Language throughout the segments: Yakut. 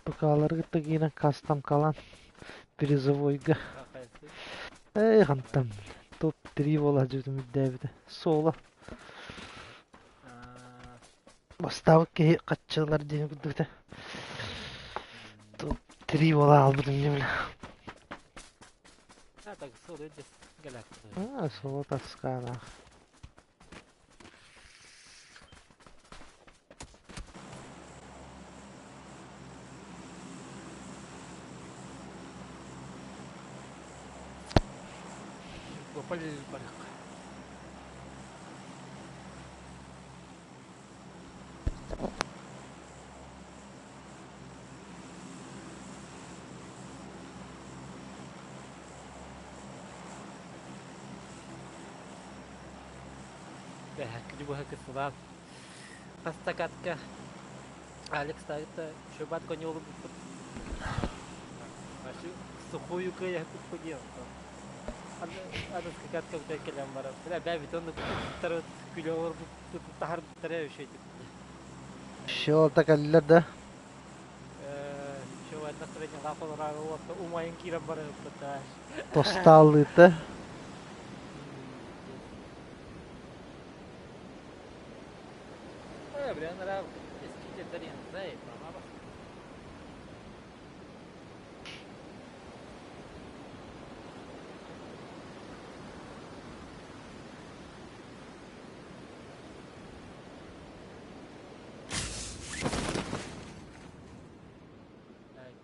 ПК-лары кытта киирэн кастамкалаан призовойга. Эй, хантан топ-3 буола сылдьыбытым үрдээбитэ. Соло. Бастаабыт киһи хаччылар диэн курдук Топ-3 буола хаалбытым дии бile. А, соло таскаанах. Бэһэкки быһа кысылаан хастакатка Алекс тагыта шөбат конёлу буппут сухую кыйахпыт диэн аныскакатка бүтэн кэлэн баран бля бэбит онну күлэ олорбут таһарбыттара үчүгэй. Все кэллилэр да? Умайын киирэн барыппыта. Тостааллыыта.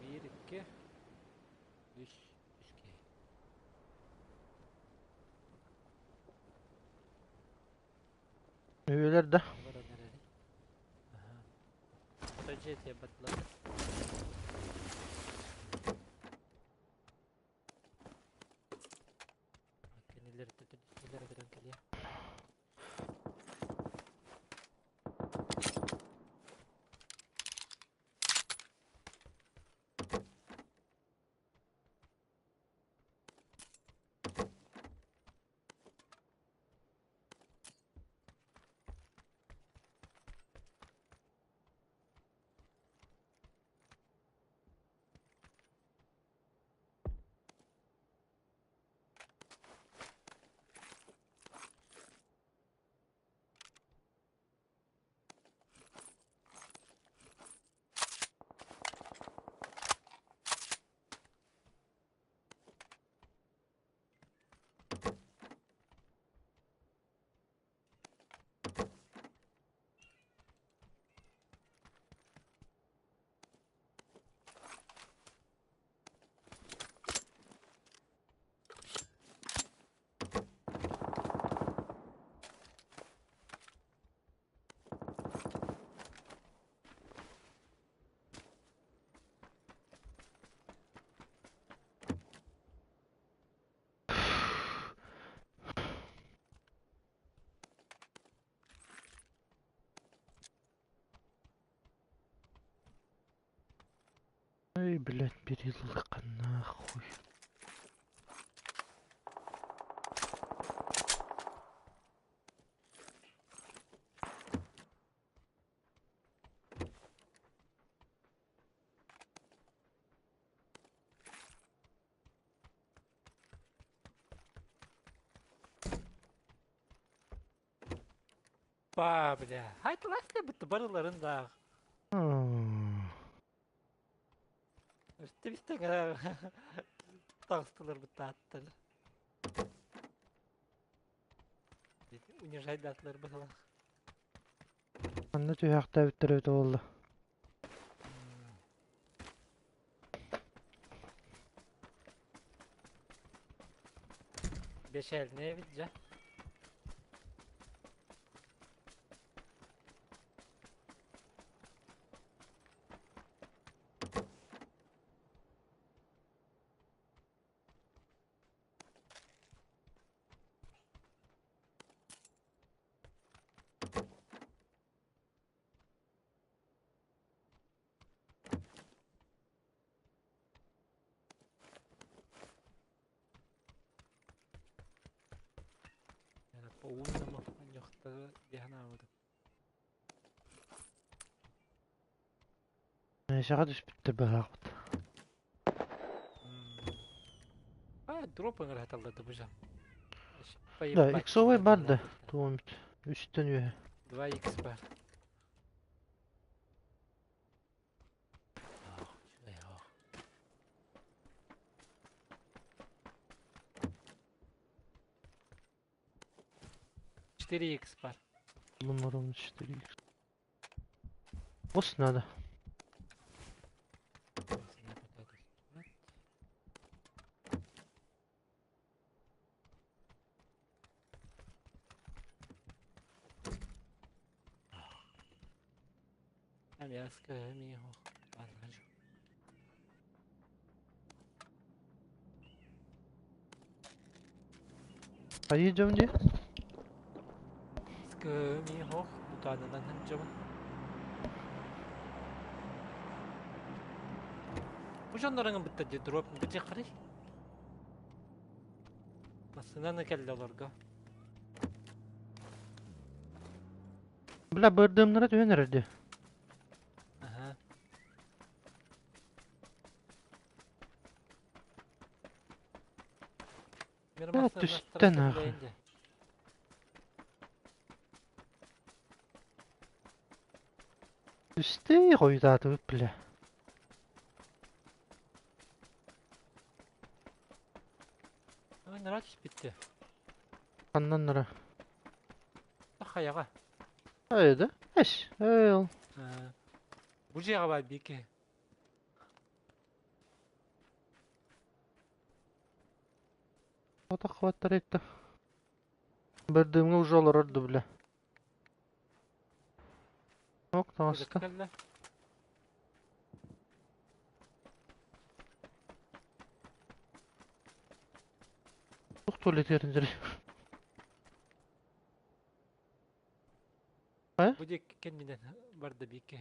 Bir, iki, üç, üç киһи. Үһүөлэр да? Баран эрэр. Аха. Дьиэ баттылар. Кинилэр көтөн кэлиэ. Ой, блядь, перелыка нахуй. Ба, бля. Хайдылар бытты барыларын да. Үстэ таҕыстылар быттааттар. Унижайдаатылар быһылах. Манна түһээхтээбиттэр эбитэ буолла. Бешэлне эбит дьэ. По-умному Эсэҕэ түспүттэр быһаахпыт. А, дроп ыҥыраталлар да бу дьон. Да, иксовый бар да, туом үстэн үөһэ. 2 х бар. 4 х бар. Номером 4 х. Бос надо. Хайыы дии? Бу дьоннорун бытта дии дроп бу дьахарый. Массыынаны кэллэ олорго. Бля, бырдымнара түһэн эрэр дии. Аха. Бля, түстэн нахуй. Түсті хойутаатыбыт, бля. Нара түспүттэ. Ханнан нара? Хайаҕа. Айда. Эш. Эй. Бу дьиэҕэ баар биики. Отох хваттар этте. Бырдымҥа уже олорор ду, бля. Ок, таҕыста. Туох туалетыгар Бу диэки кэннинэн барда биики.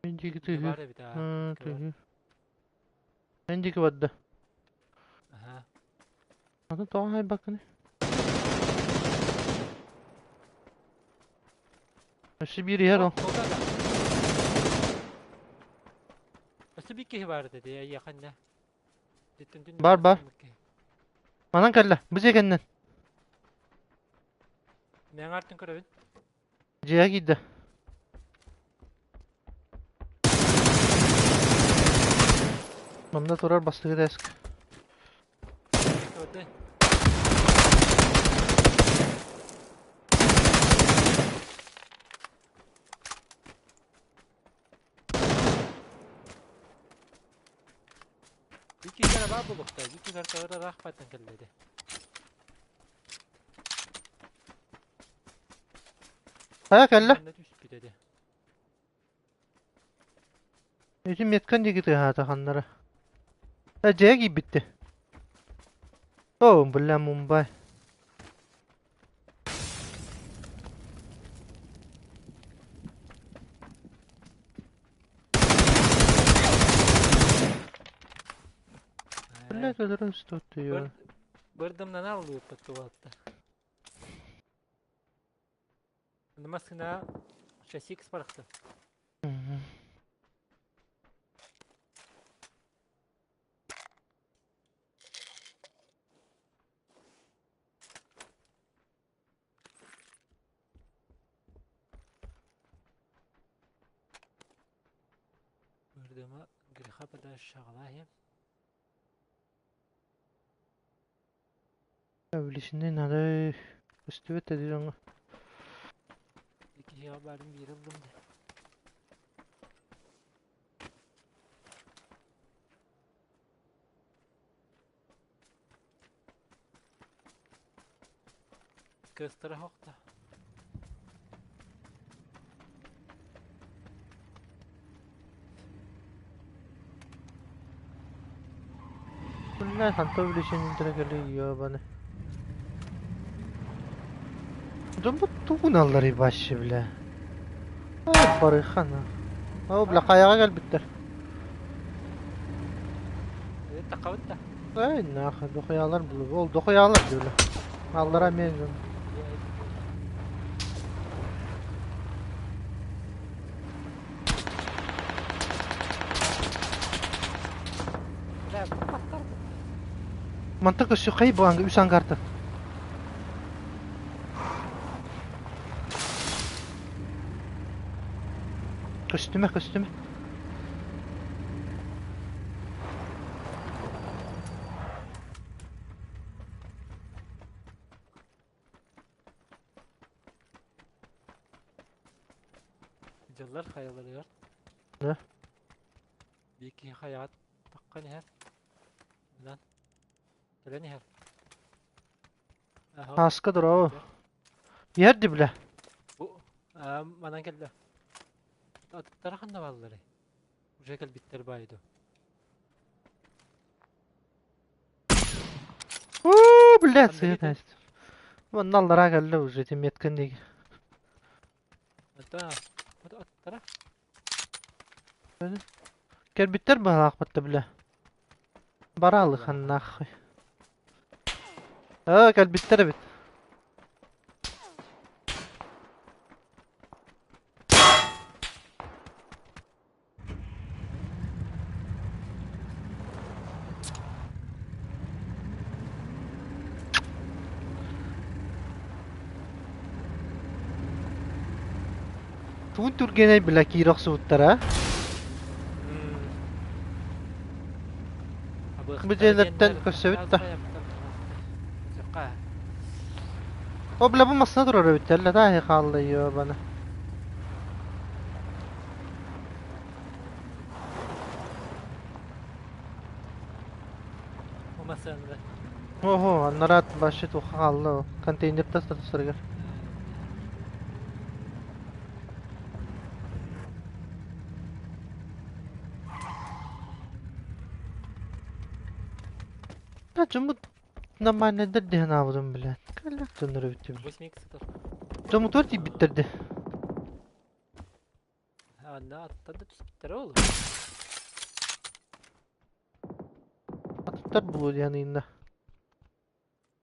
Мен диэки тыһы. Бар эбит аа. Тыһы. Мен диэки барда. Аха. Атын тоҕо хайбаккыный? Өссө биир иһэр ол. Өссө биир киһи баар этэ дии эйиэхэ Бар бар. Манан кэллэ. Бу дьиэ кэннин. Мен артын көрөбүн. Дьиэҕэ киирдэ. Манна турар бастакы деск. Iki kere бар булукта, iki карталары рахпаттан келледи. Хайа кэллэ. Түспүт эди. Ити меткан диэки тыаһаата ханнара. Э, дьиэ киирбитти. О, бля, Мумбай. Бля, өлөрөн стоттуйа. Бырдымнан аллыыппыт туолта. Массыына шасси барахты. Бырдыма греха подальше шагалахи. Билисиннин надо көстүбэт да дьоҥҥо. Икки барын биир ыллым да. Кыстыра хохта. Бля, ханта билисиннин кэлэ ёбаны. Дьон бу тугун алларый вообще, бля. Ай, барыхана. О, бля, хайаҕа кэлбиттэр. Тақабыт да. Ай, нахуй, дохуялар булу. Ол дохуялар бля. Аллара мен дьон. Мантан көрсүөххэй бу үс ангартан. Көстүмэ, көстүмэ. Дьыллар хайаларыгар Да. Биир киһи хайаҕа таххан иһэр. Ынан кэлэн иһэр. Аһа, Ааска дорообо. Иһэр ди бля. Бу манан кэллэ. Атыттара ханна баалларый? Уже кэлбиттэр баай дуо? Уу, блядь, Ханна сыһыт Манна аллараа кэллэ уже ити меткан диэки. Ата, аттара. Кэлбиттэр быһалаахпыт да бля. Бараалыханнаах. Аа, кэлбиттэр эбит. Тугун түргэнэй бля киирэ охсубуттара. Бу дьиэлэртэн көрсөбүт да. О, бля, бу массына турар эбит, эллэ тааһы хаалла ёбана. Ого, аннараат вообще туха хаалла контейнер тастарыгар. Дьоммут нормальнайдар диэн аабытым блядь. Кэллэх дьоннор эбит Дьоммутугар тиийбиттэр дии. Анна аттан да түспүттэрэ ол. Аттар булуо диэн ыйынна.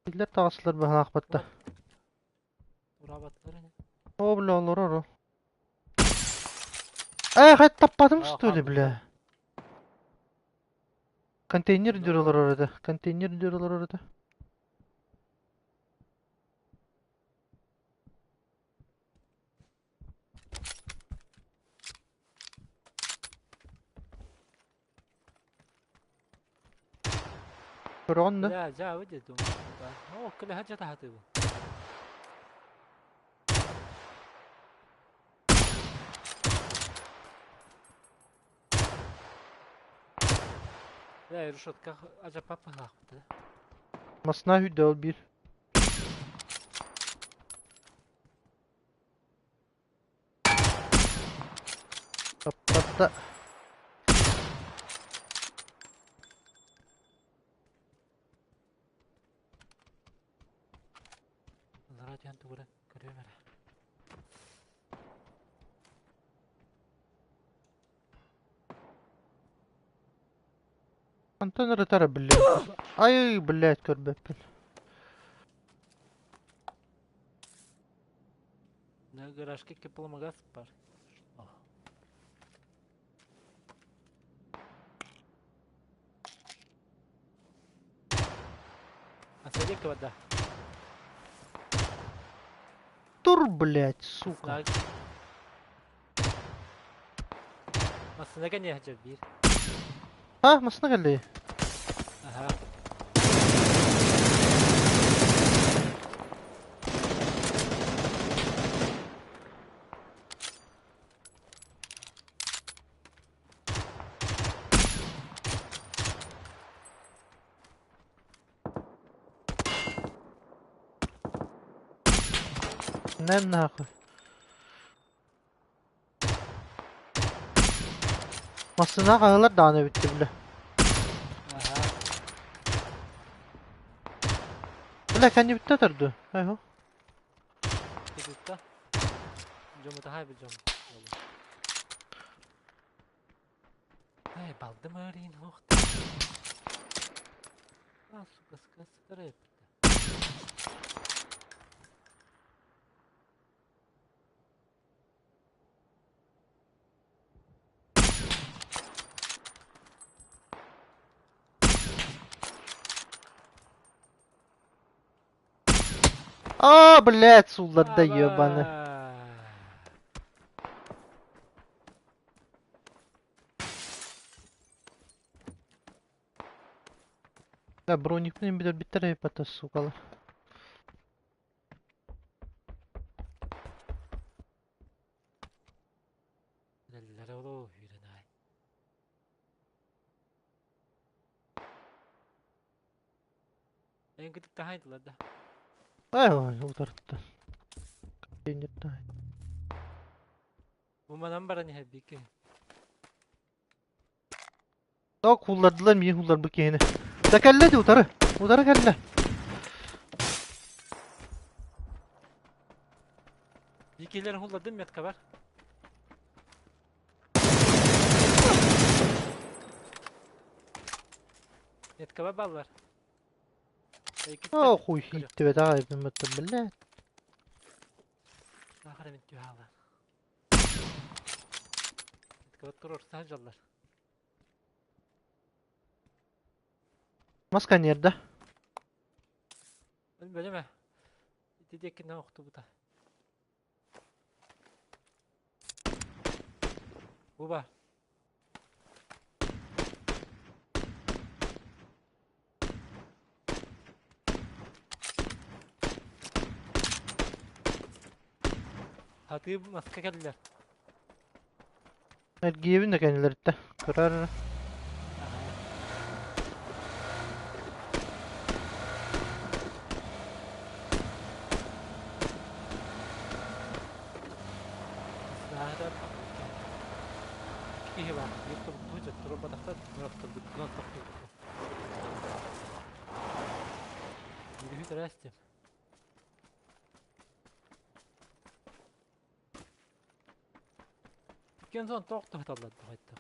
Биллэр таҕыстылар быһалаахпатта. Ураабаттылар ини. О, бля, олорор о. Эх, таппатым что ли, бля? Контейнер дүр олорор этэ. Контейнер дүр олорор этэ. Көрөҕүн да? Бля, дьаабы дедум. О, кэлэһэ дьатаһатыбын. Бля, решетка ажапаппыһаахпыт да. Масна хүдэ ол биир. Таппатта. Аллараа түһэн тугу эрэ көрүөм эрэ. Антон ырытара блядь. Ай, блядь, көрбөппүн. На гаражка кепломагаз бар. А вода. Тур, блядь, сука. Массына кэнниэ биир. А, массына кэлли. Аха. На нахуй. Массына хаһылар даҕаны эбиттэ бile. Аха. Бile кэннибиттэ турду. Айхо. Тутта. Дьомутаһай бу дьом. Ай, балдым ыарыйын хуохта. А, сука, сука, сытара эппитэ. А, блядь, суулларда ебаны. Аба! Да, броникпын бүтэрбиттэр эппата, сукалар. Билэллэрэ олоо үүрэн аай. Эн кытык таһайдылар да. Ай, ой, утарытта. Контейнер Бу манан баран иһэр бики. Так кууллардылар миин куулларбыт киһини. Да кэллэ дии утары. Утары кэллэ. Бикилерин хулладым метка бар. Метка бар баллар. О, хуй иттибэт аҕай биммэттэн биллэ. Ахара мин түһаалар. Метка турар саһа Маска нерда. Бөлеме. Ити диэкинэн охтубута. Бу бар. Хатыы маска кэллэр. Эргиэбин да кэннилэриттэ. Көрөр. Киһи бар. Биир тобуктуу дьөттөрө батахта турбуттунан тохтубутtu. Yürüyü terastim. Иккен сон тоқту хайтта.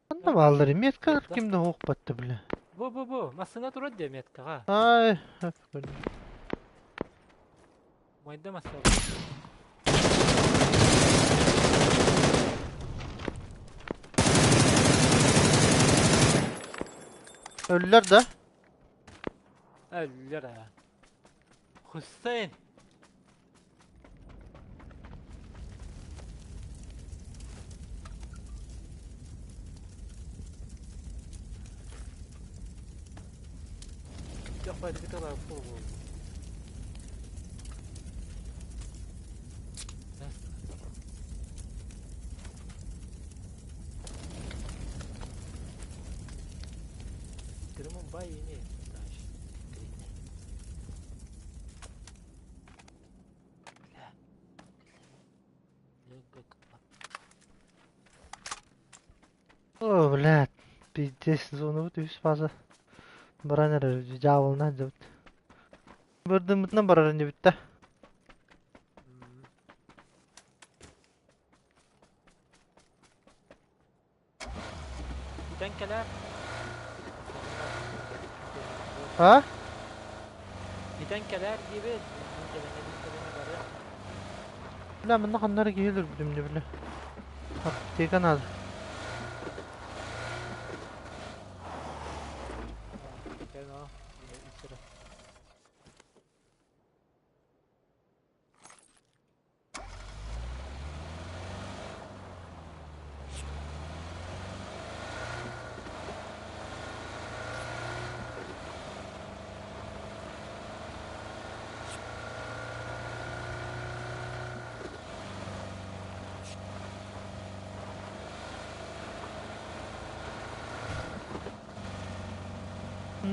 Ханна бааллар метка ким да хоох батта бile. Бу бу бу массына турар дии меткаҕа. Ай, Майда масса. Өллөр да? Өллөр аа. Хусейн. О, блядь, пиздец, зонабыт үс фаза. Баран эрэр дьаабылынан дьабыт. Бырдыммытынан барар инибит да. Бүтэн кэлээр. А? Бүтэн кэлээр диэбит. Кэлэҥэ кэлэҥэ барыах. Бля, манна ханнары киһи өлөрбүтүм дии бля. Аптека надо.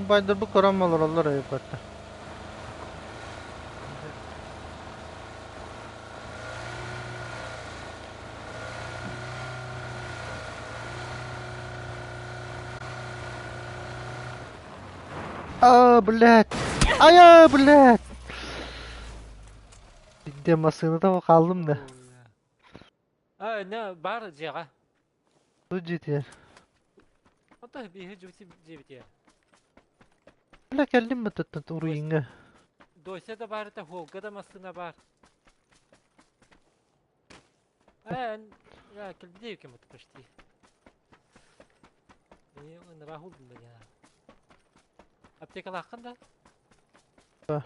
Байдыр бу көрөн олороллор өйбөттө. А, блядь. Ая, блядь. Бидде массыыната хааллым да. А, не бар дьиэҕэ. Бу дьиэтигэр. Онто биһи дьүбүтү дьиэбитигэр. Бля, кэллим быттыттан уруйуҥҥа. Дойса да бар это, Волга да массыына бар. Э, я кэлбитэ кем это почти. Рахул да я. Аптекалааххын да? Да.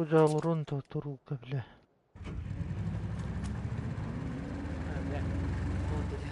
О, дьаалырын туруука, бля. А, бля. Вот это.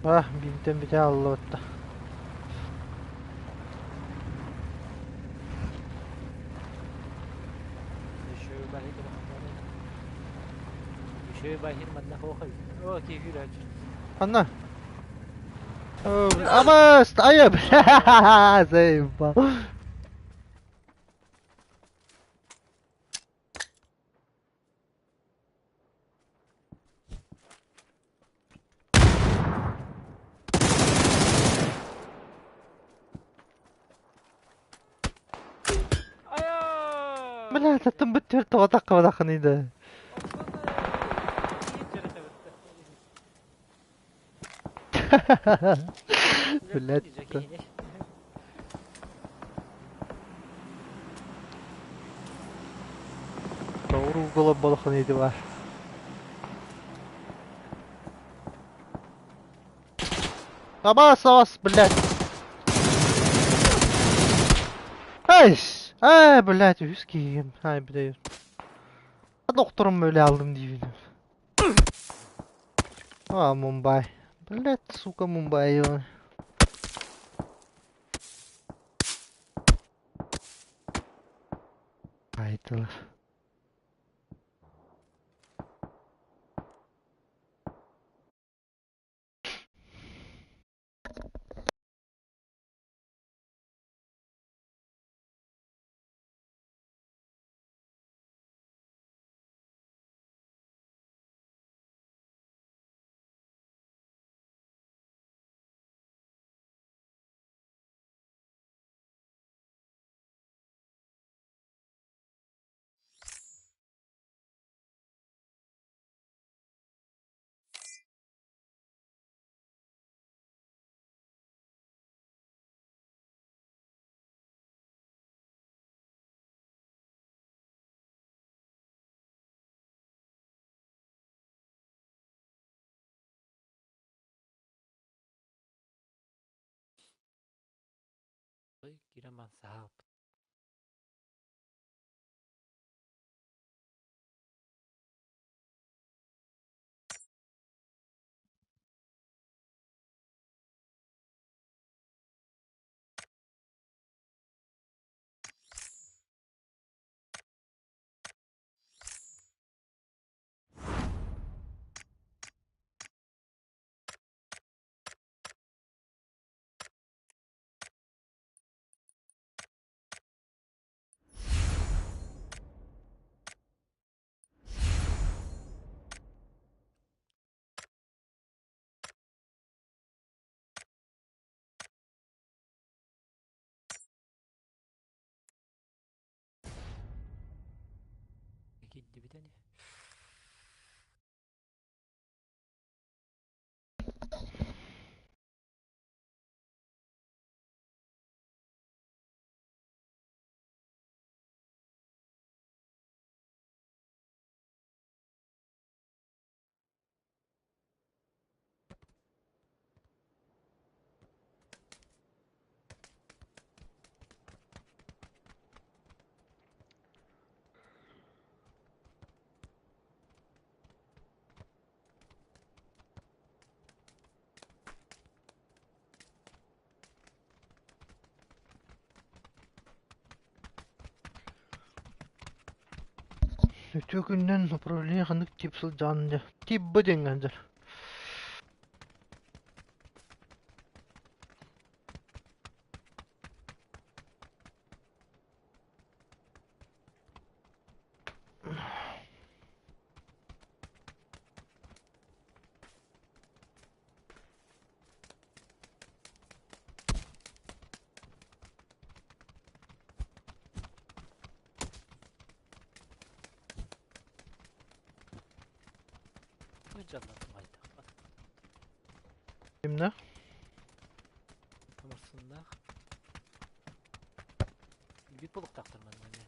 Ah, бинтен бите аллыбытта. Анна. Абас, ая, бля, заебал. Бля, таттым бит төрт тоҕотаққа бадақын иді. Блядь. Тоғыру голы балықын иді бар. Абас, абас, блядь. Ай, ай, блядь, үс киім. Ай, блядь. Докторым öyle aldım diye. А, Мумбай. Блядь, сука, Мумбай. Айтылар. Үтүө күнүнэн управление ханнык тип сылдьаҕын дьэ. Тип Б диэҥҥэ сылдьар. Кимнэ? Амарсыннаах. Билбит буолуохтаахтар манна эмиэ.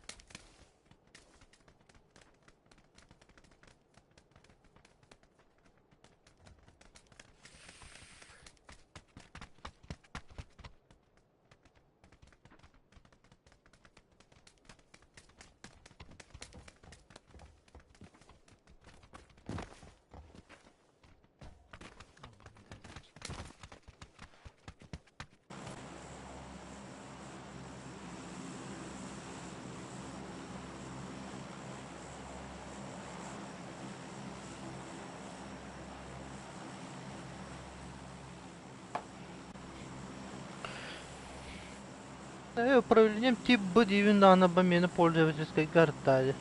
Управлением тип Б диибин даҕаны бу миэнэ пользовательскайга арыттаайы.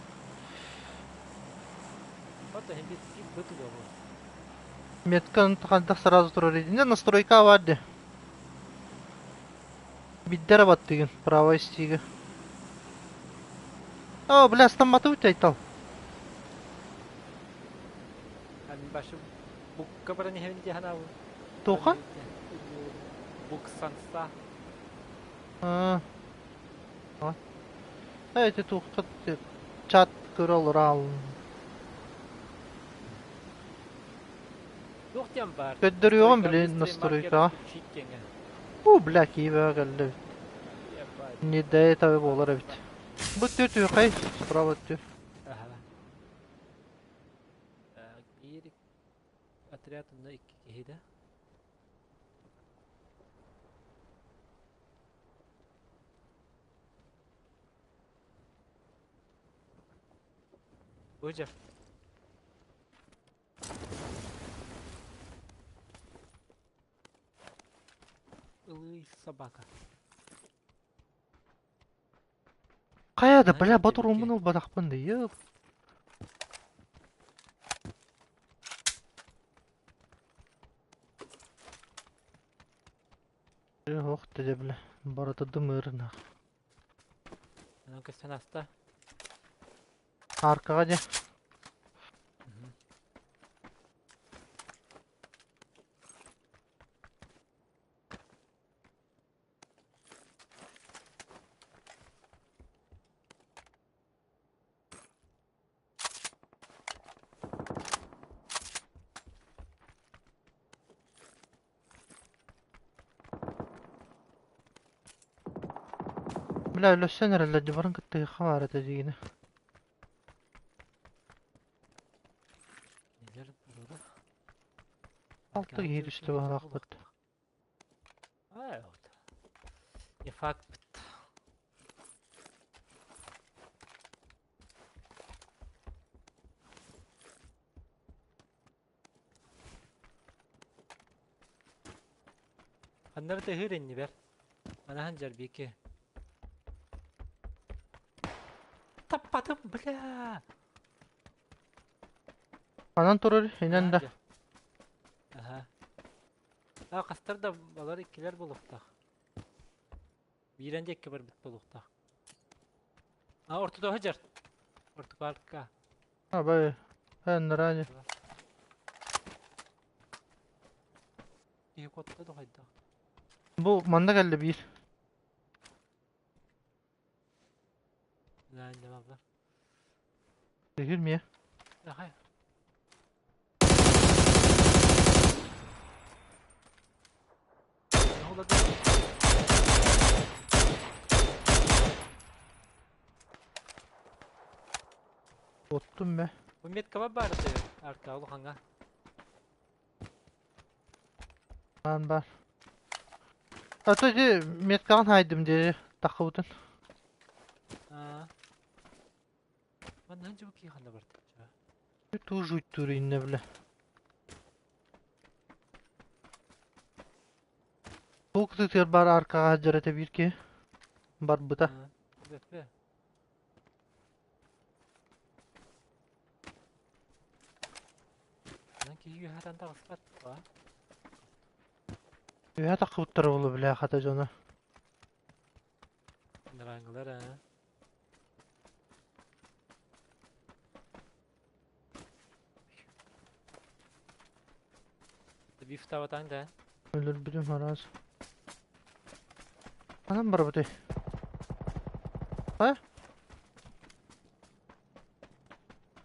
Метка хайдах сразу турар итиннэ настройка баар дии. Биддер абаттыгын правой стига. О, бля, астамматыбыт айтал. Башы букка баран иһэбин дии санаабын. Туха? Бук санса. А, эти туха чат көрө олорон. Туох диэн баар? Көрдөрүөҕүм били настройкаҕа. Уу, бля, киибэҕэ кэллэ эбит. Не до этого буолар эбит. Бу тү-түхэй, справа тү. Биир отряд онно икки киһи да. Бу дьэ. Ылый собака. Хайа да, бля, ботурууммун ылбатахпын да, ёп. Ох, дедэ, бля, барыта дымыырынах. Онон көстөн аста. Аркаҕа дьэ. Бля, өлөссөн эрэллэр дьыбарын кытта ыһыахха баар этэ диигинэ. Алта киһи түстэ баһылаахпыт. Не факт. Ханна тыһыыр иннибэр. Манаһан дьэрбиики. Таппатым, бля! Ханан турар инэн да. Аха. А хастар да балар иккилэр буолуохтаах. Биирэн диэкки барбыт буолуохтаах. А ортодоһу дьар. Ортопарка. Абай, эн рани. Киһи куотта да хайдах. Бу манна кэллэ биир. Лаанньалаллар. Түһүр миэ. Ахай. Оттум бе. Бу меткаба баар этэ арка улахаҥҥа. Баан баар. А то ити меткаҕын хаайдым диэри таххыбытын. Аа. Манна дьыбы кии ханна барда? Тужуйттуур иннэ бile. Туох кытыытыгар баар аркаҕа сылдьар этэ биир киһи барбыта. Бөппө. Онон киһи үөһэтэн таҕыспат ба. Үөһэ таххыбыттара буолуо бile хата дьоно. Нараңылар аа. Бифтабатаң да. Өлөрбүтүм араас. Ханан барбытый? А?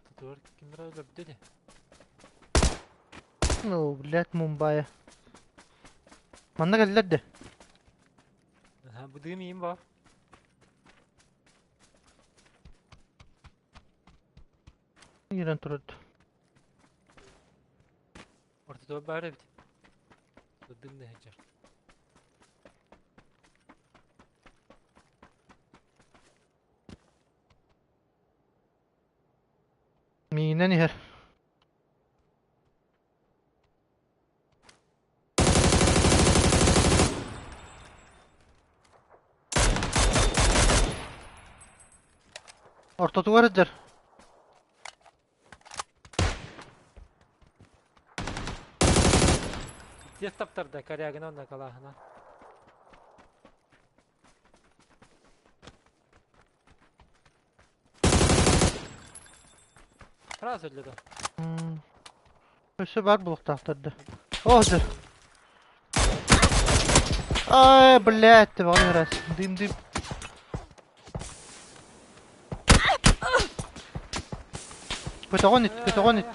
Тутуар кимдер өлөрдү де. Ну, блядь, Мумбайа. Манна кэллэр де. Аха, бу дым иим бар. Киирэн турар. Ортотугар баар эбит. Дым да сылдьар. Миинэн иһэр. Ортотугар сылдьар. Тиэс таптарда корягина уонна калаһына. Сразу өллө да. Өссө баар буолуохтаахтар да. О, дьэ. Ай, блядь, ты раз. Дым-дым. Көтөҕөн ит, көтөҕөн ит.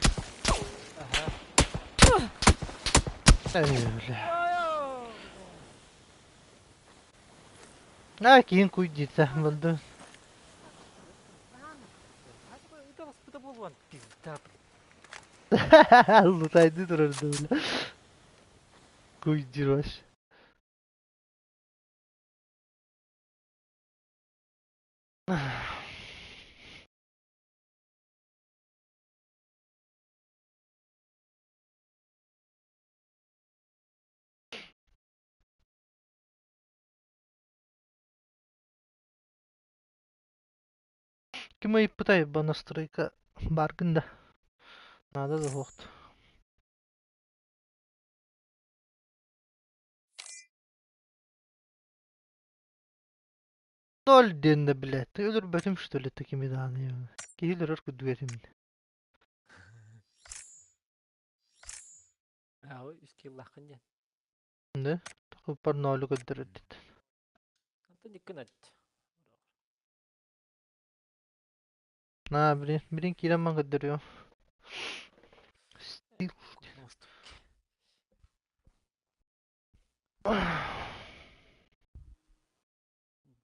Эй, бля. Аа, киин куй диэтэ, булду. Лутайды турар да бля. Куй диир вообще. Ким ыйыппытай бу настройка бааргын да наада да суох. Ноль диэн да блядь, ты өлөрбөтүм что ли такими даҕаны киһи өлөрөр курдук этим. Аа, үс киллааххын диэн. Да, такыппар нолу көрдөрөр дит. Антон иккин эт. На, блин, блин киирэн ман көрдөрүөм. Стил.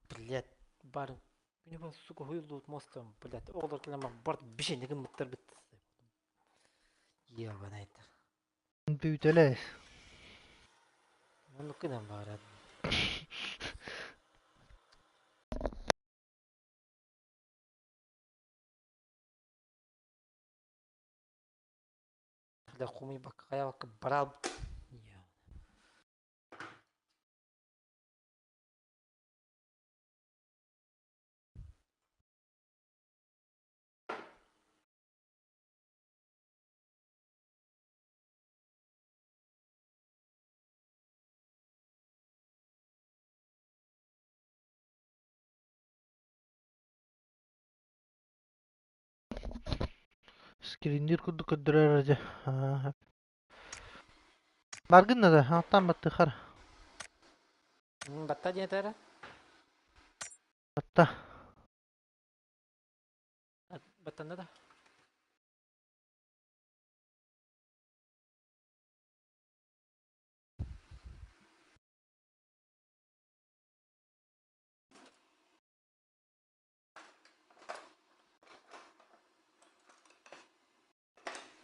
Блядь, бар. Күнү сука хуйлуут мостом, блядь, оҕолор кэлэн барт бишени гыммыттар бит. Ебанайтар. Бүйтэлээ. Оннук гынан баарат. Бля, хумуй бакка хайабакка барал. Скриннир курдук көрдөрөр дьэ. Баргын да, аттан баттыхар. Батта диэн этэрэ? Батта. Баттанна да?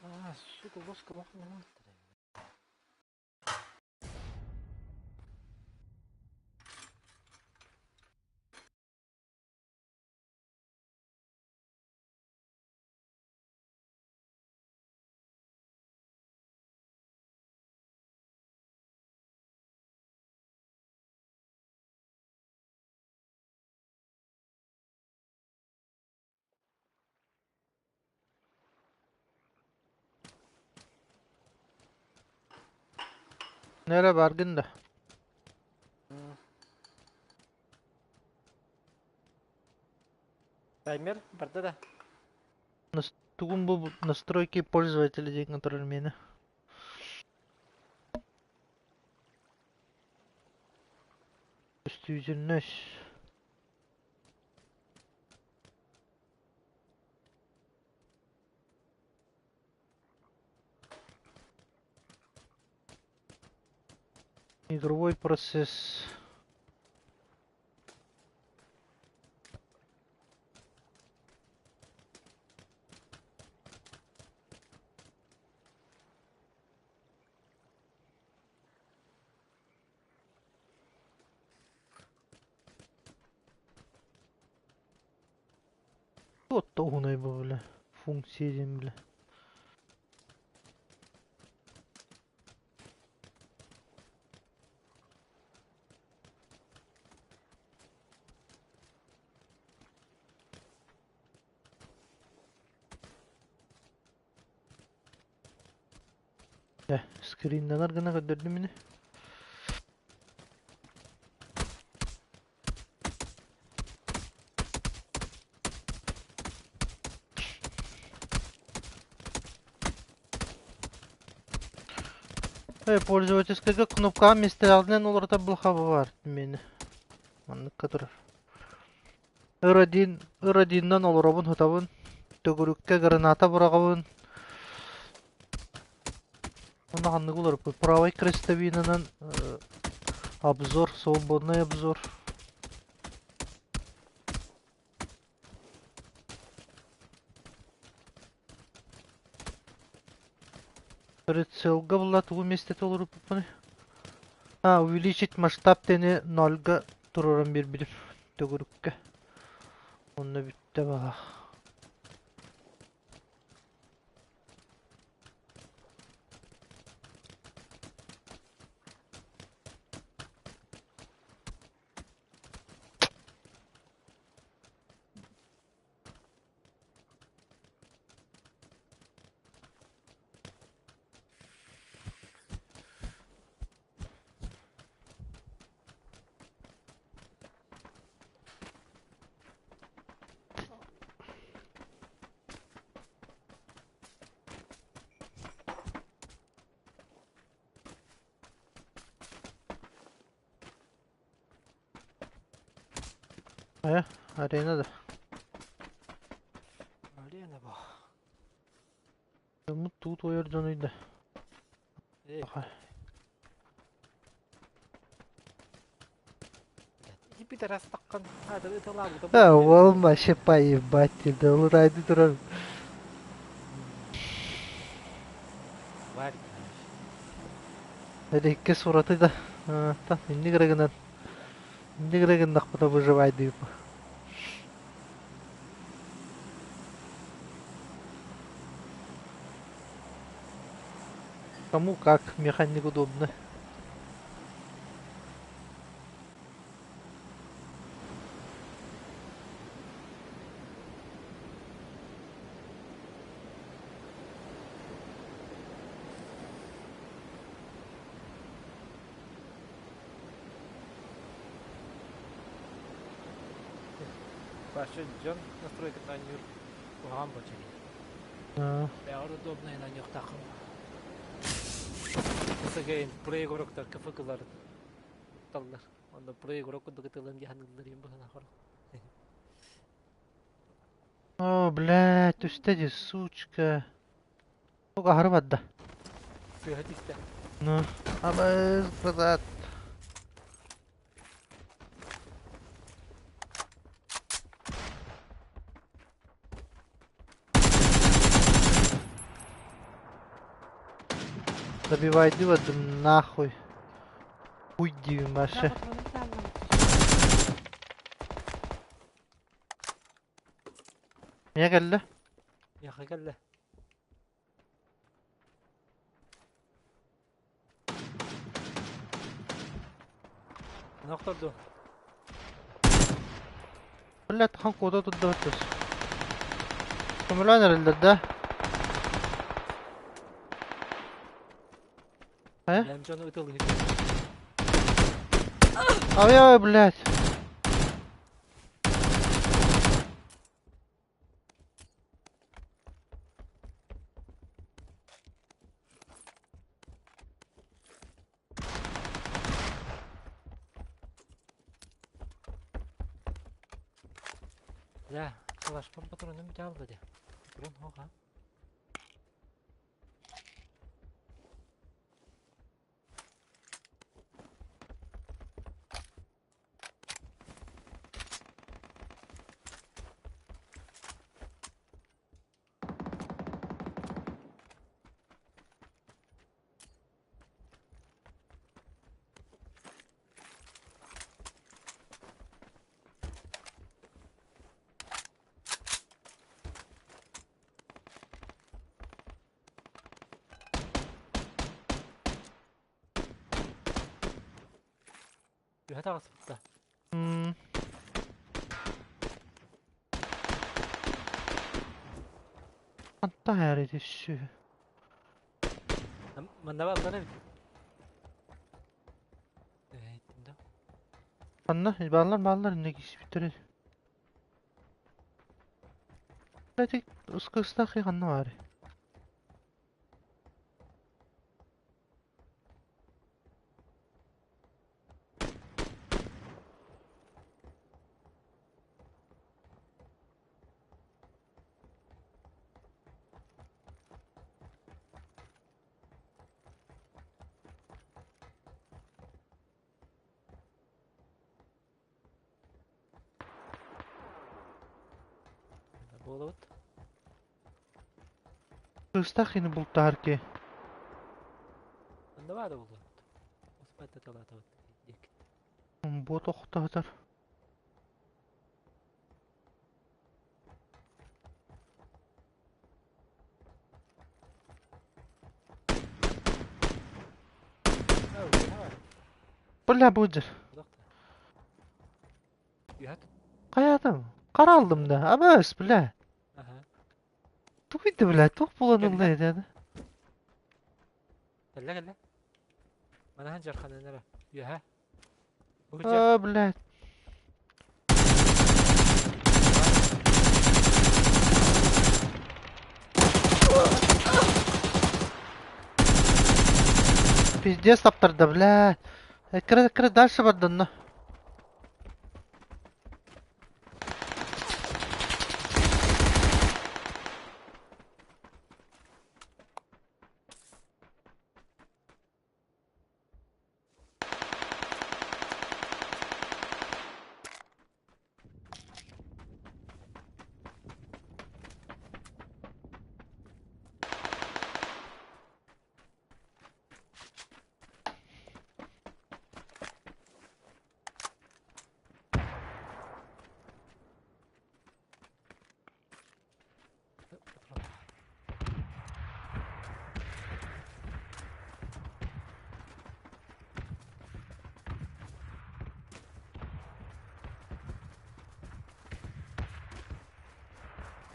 А, сука, ложка мохна. Нэрэ бааргын да? Таймер барда да? Тугун бу настройки пользователя диэн контроль миэнэ. Чувствительность. Игровой процесс. Вот тоҕунай бу бля. Функция диэн бля. Э, скриннанар гына көрдөрдүм ини. Э, пользовательскайга кнопкаҕа миэстэлээҕинэн уларытар былха баар миэнэ. Манныкка турар. Ыр-один, ыр-одиннан олоробун сытабын, төгүрүккэ граната быраҕабын. Уонна ханнык уларыппыт? Правай крестовинанан обзор, свободный обзор. Прицелга була тугу миэстэтэ олоруппуппунуй? А, увеличить масштаб диэни нольга туруоран биэрбитим төгүрүккэ. Онно бүттэ баҕа. Хайа, арена да. Арена бу. Дьоммут туут уойар дьонуй да. Эй, Ити пидорастаххын аадыр ыталаабыта А, буолуо уол вообще поебать да уларайды турар. Тварь, Элекке сураты да. Та, инник гынан. Инник гыннахпына выживай дейп. Кому как, механик удобно. Вообще дьон настройкатын анньыыр куһаҕан бочугун. Бэҕэр удобнайын анньыахтааххын. Сыгыйын проигроктар КФКлар тутталлар. Онно проигрок курдук ытыллан дии саныыллар им быһына хоро. О, блядь, түстэ дии, сучка. Туох аһары барда? Сыыһа түстэ. Ну, абыс, братан. Добивайды бардым нахуй. Хуй диибин вообще. Миэ кэллэ? Миэхэ кэллэ. Охторду. Блядь, хан куота турда түс. Көмөлөөн эрэллэр да? Хайа? Бэйэм дьону ытылыһы. Ай-ай, блядь. Дьэ, калашпын патронум дьаалла дии. Патрон суох аа. Түһэ таҕыспыт да. Хантан ээрити сү. Манна бааллар эбит. Иттим да. Ханна? Бааллар бааллар инне киспиттэр. Блядь, ускыстах ханна баар. Буолабыт. Кыстах ини бултаар ки. Манна баада буолуот. Успайта талаатабыт диэкит. Бот охтоотор. Бля будер. Хайатым. Хара алдым да. Абас, бля. Тугуйда, бля, туох буолан ылла этэ? Кэллэ кэллэ. Манахан дьархананара. Үөһэ. А, блядь. Пиздец таптарда, бля. Кыра кыра дальше барданна.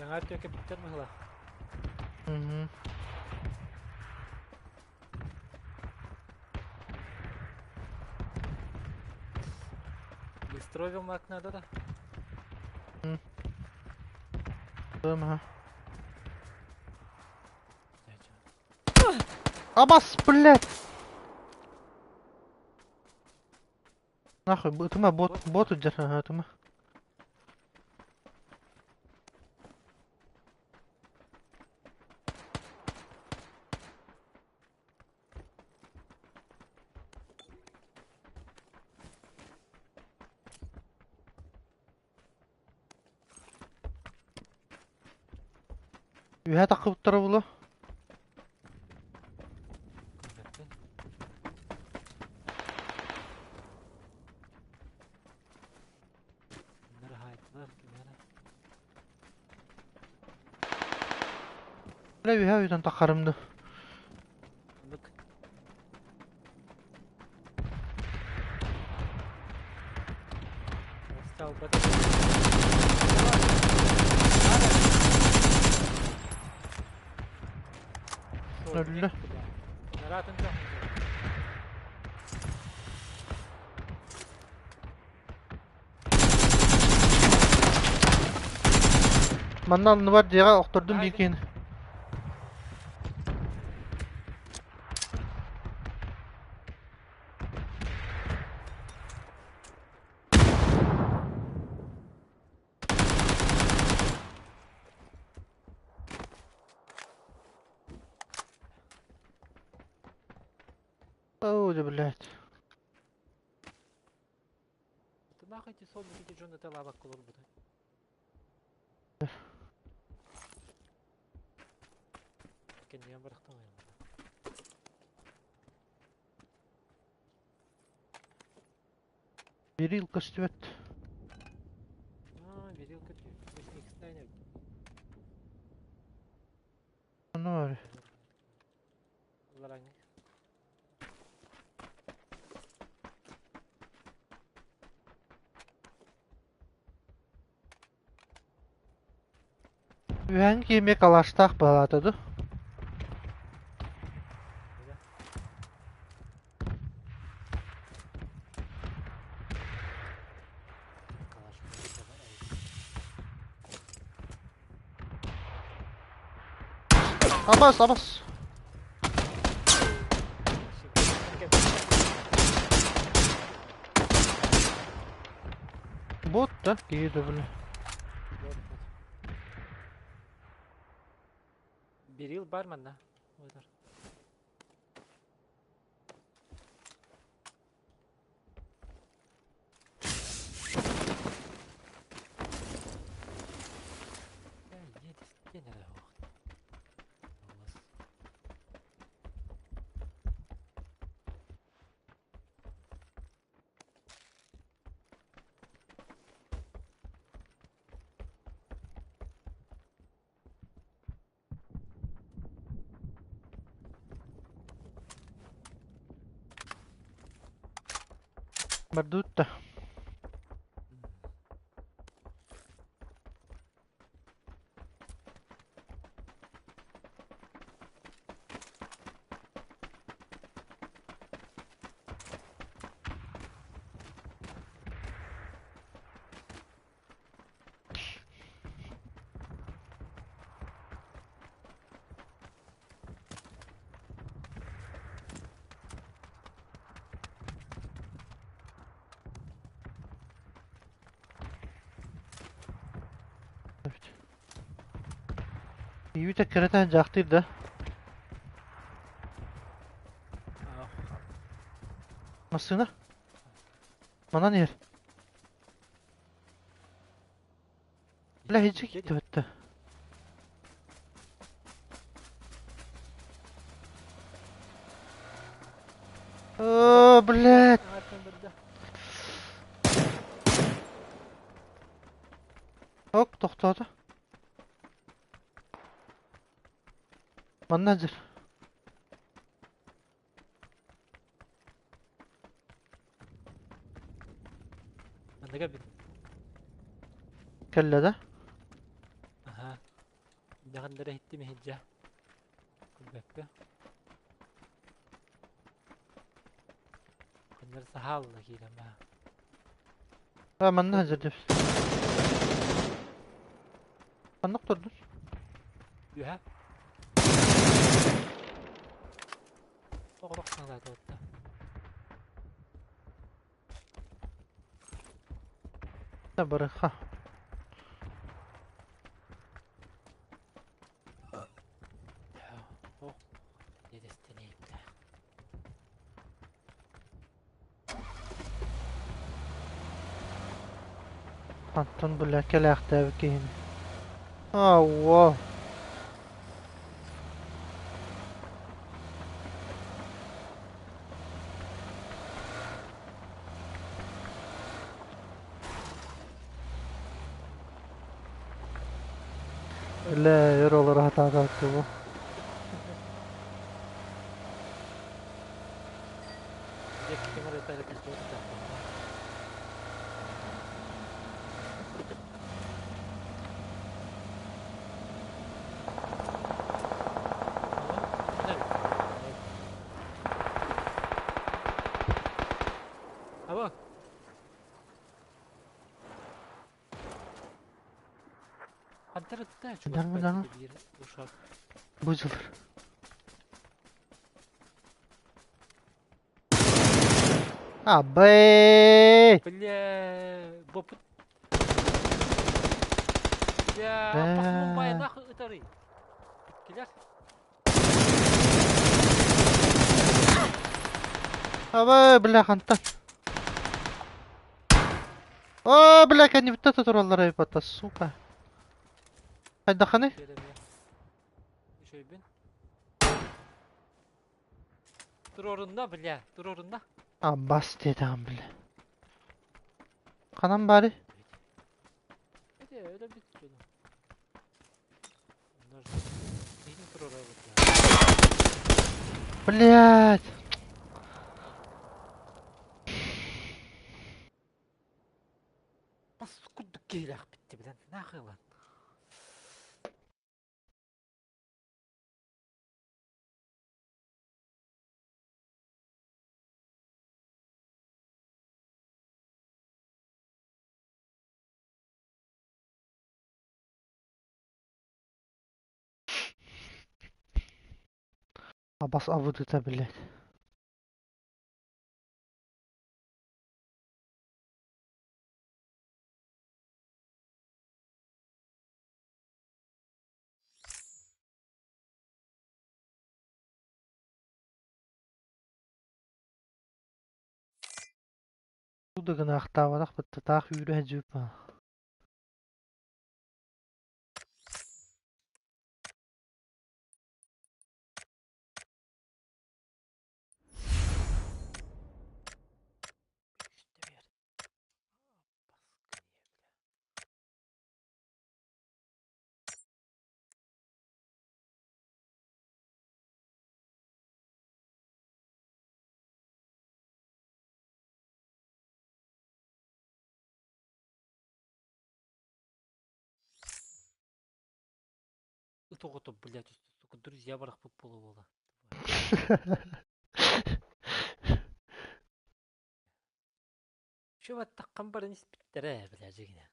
Жаңа төкө бүттер мыһыла. Угу. Быстро мак надо да. Ага. Абас, блядь! Нахуй, тума бот, бот удер, ага, тума. Үһэ таххыбыттара буолуо. Көрбөппүн. Bunları hayatlar kimlere? Бля, үһэ үтэн таххарымды. Оннук. Стал Өллө. Наратын. Манна анныбар дьиэҕэ охтордум биир киһини. Оо, да блядь. Нахуй ти сон ити дьон ыталаабакка олорбута. Кэннигэн бырахтым Берил көстүбэт. Аа, берил көстүбэт. X9 эбит. Ону бар. Аллараҥҥа. Үһээн киэмэ калаштаах баалаата ду. Абас, абас. Бот да, киһи да бile. Берил бар манна. Отар. Бардут да. Июта кырата жахтыр да. Массыына. Манан иһэр. Бля, хичи киттэ бэтте. О, блядь. Ок, тохтоото. Манна дьир. Манныга бит. Кэллэ да? Аха. Даҕаннара иһиттим иһирдьэ. Көрбөккө. Ханнар саһаалла киирэн баа. А, манна сылдьар деп. Ханнык турдун? Үһэ. Оҕолох саҥалаата отта. Барыха. Ох, дедестенейм да. Антон бля кэлээхтээбит киһини. Ауо. Бля, өр олоро сатаатааччы бу. Аба. Хантар ытта. Бля, чугас Да. биир ушак. Бу дьыллар. Абэй! Бля, бопут. Бля, пахмун Бля. байнах ытары. Килер. Абай, бля, хантан. О, бля, кэннибиттэн тураллар эбит, сука. Хайдаххыный? Кереме. Үшөйбүн. Турорунна, бля, турорунна. Аббас диэтэҕим, бля. Ханан баарый? Эти өлө бит дьону. Киһини турорабыт. Блядь! Бас курдук киһилээх битти билэн нахылан. Абас абыдыта, блядь. Туу да гынаахтаабатах быттатаах үүрэ дьүүп. Ытоҕото, блядь, сука, друзья барахпыт буола-буола. Şu баттаххан баран испиттэрэ, бля, дьигинэ.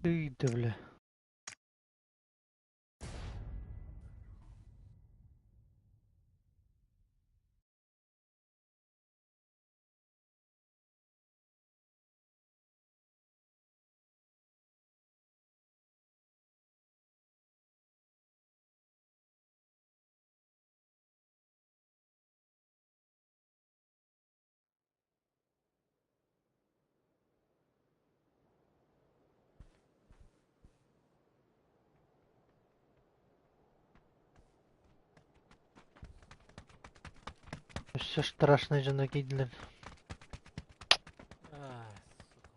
Ыйда, бля. Өссө страшнай дьоно киирдилэр. Ай, сука.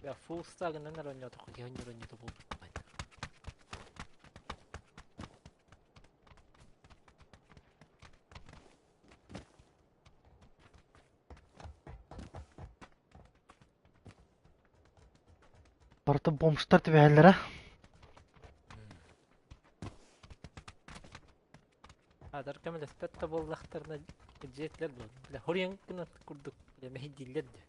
Бля, фулл стагынан оронньоотоххо киһи оронньото буолбут. Барыта бомжтар түбэһэллэр, а? Адар көмөлөспөт да буоллахтарына дьиэтилэр буолан. Бля, хоруйан гына курдук, бля, мэһийдииллэр дии.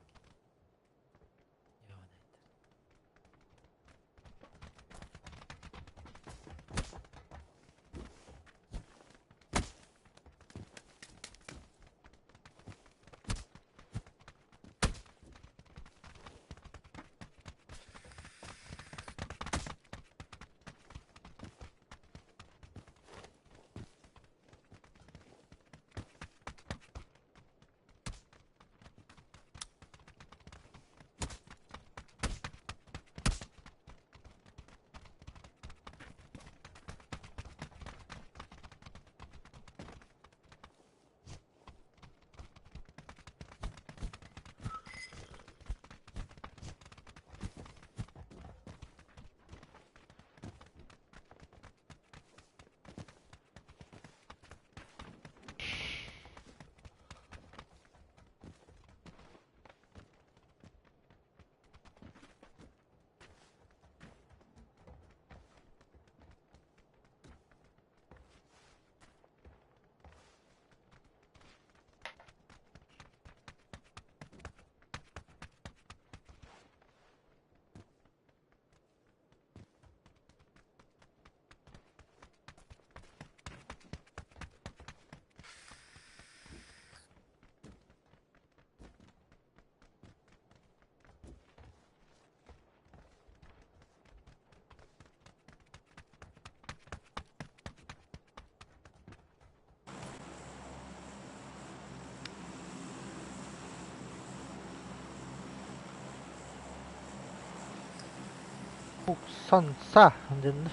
Уксанса диэн.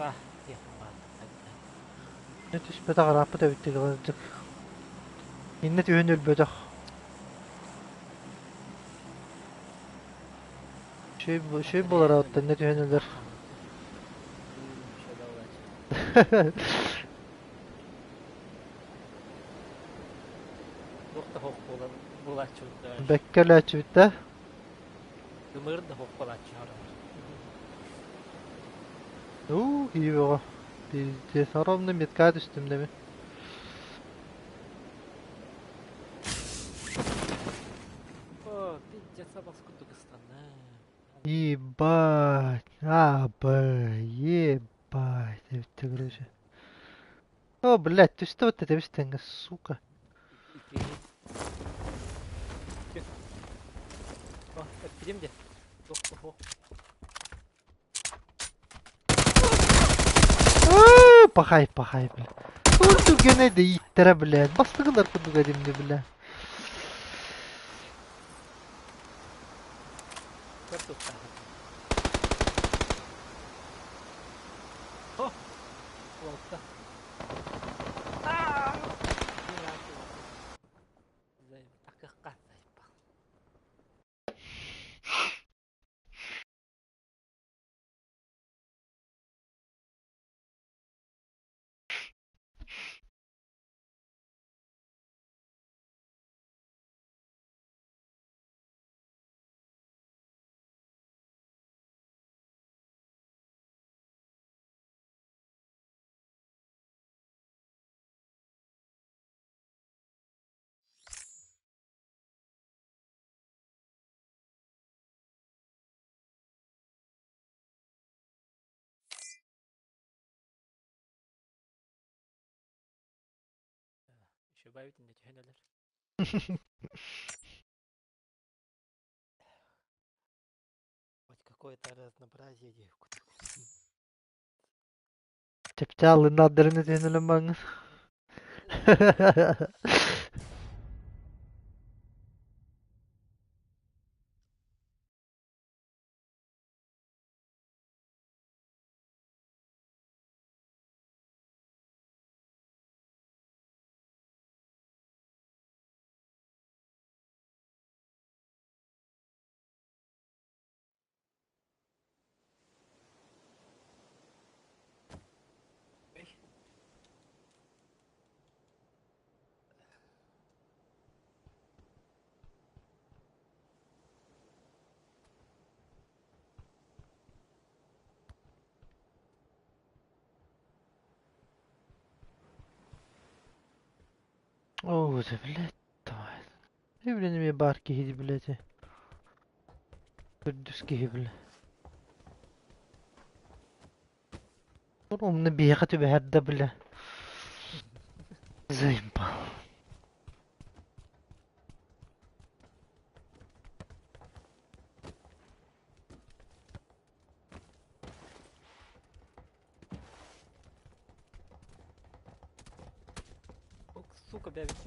Тахса диэххин баҕарбыттар. Түспэтэх ырааппыт эбит кырдьык. Иннэ түһэн өлбөтөх. Үчүгэй Манна буолар бэйэм оттон иннэ өлбүтүм түһэн өлөр. Еще да удачи. Туох да суох буолан буолааччыбыт да вообще. Бэккэ өлөөччүбүт да. Ымыыр да суох буолааччы хараҕар. Уу, киһи бөҕө. Пиздец, ровно метка түстүм да мин. О, пиздец, абас курдук ыстанна. Ебать, а, б, ебать, эбиттэ короче. О, блядь, түстэ вот это тэбис сука. Иккиһин. О, эппитим де. Туох туох. Пахай, пахай, бля. Тур гене да ииттэрэ, блядь. Бастыгылар курдук эдимни, бля. Көр туттаах. О, уолта. Такыкка сайпа. Еще бабит не түһэн Хоть какое-то разнообразие девку. Чэпчаалыннааддарына түһэн өлөн баҥҥын. Оо, да, блядь, давай. Блин, эмиэ баар киһи, блядь. Үрдүс киһи, бля. Умна биһиэхэ түбэһэр да, бля. Заебал. Ох, сука, бля, ведь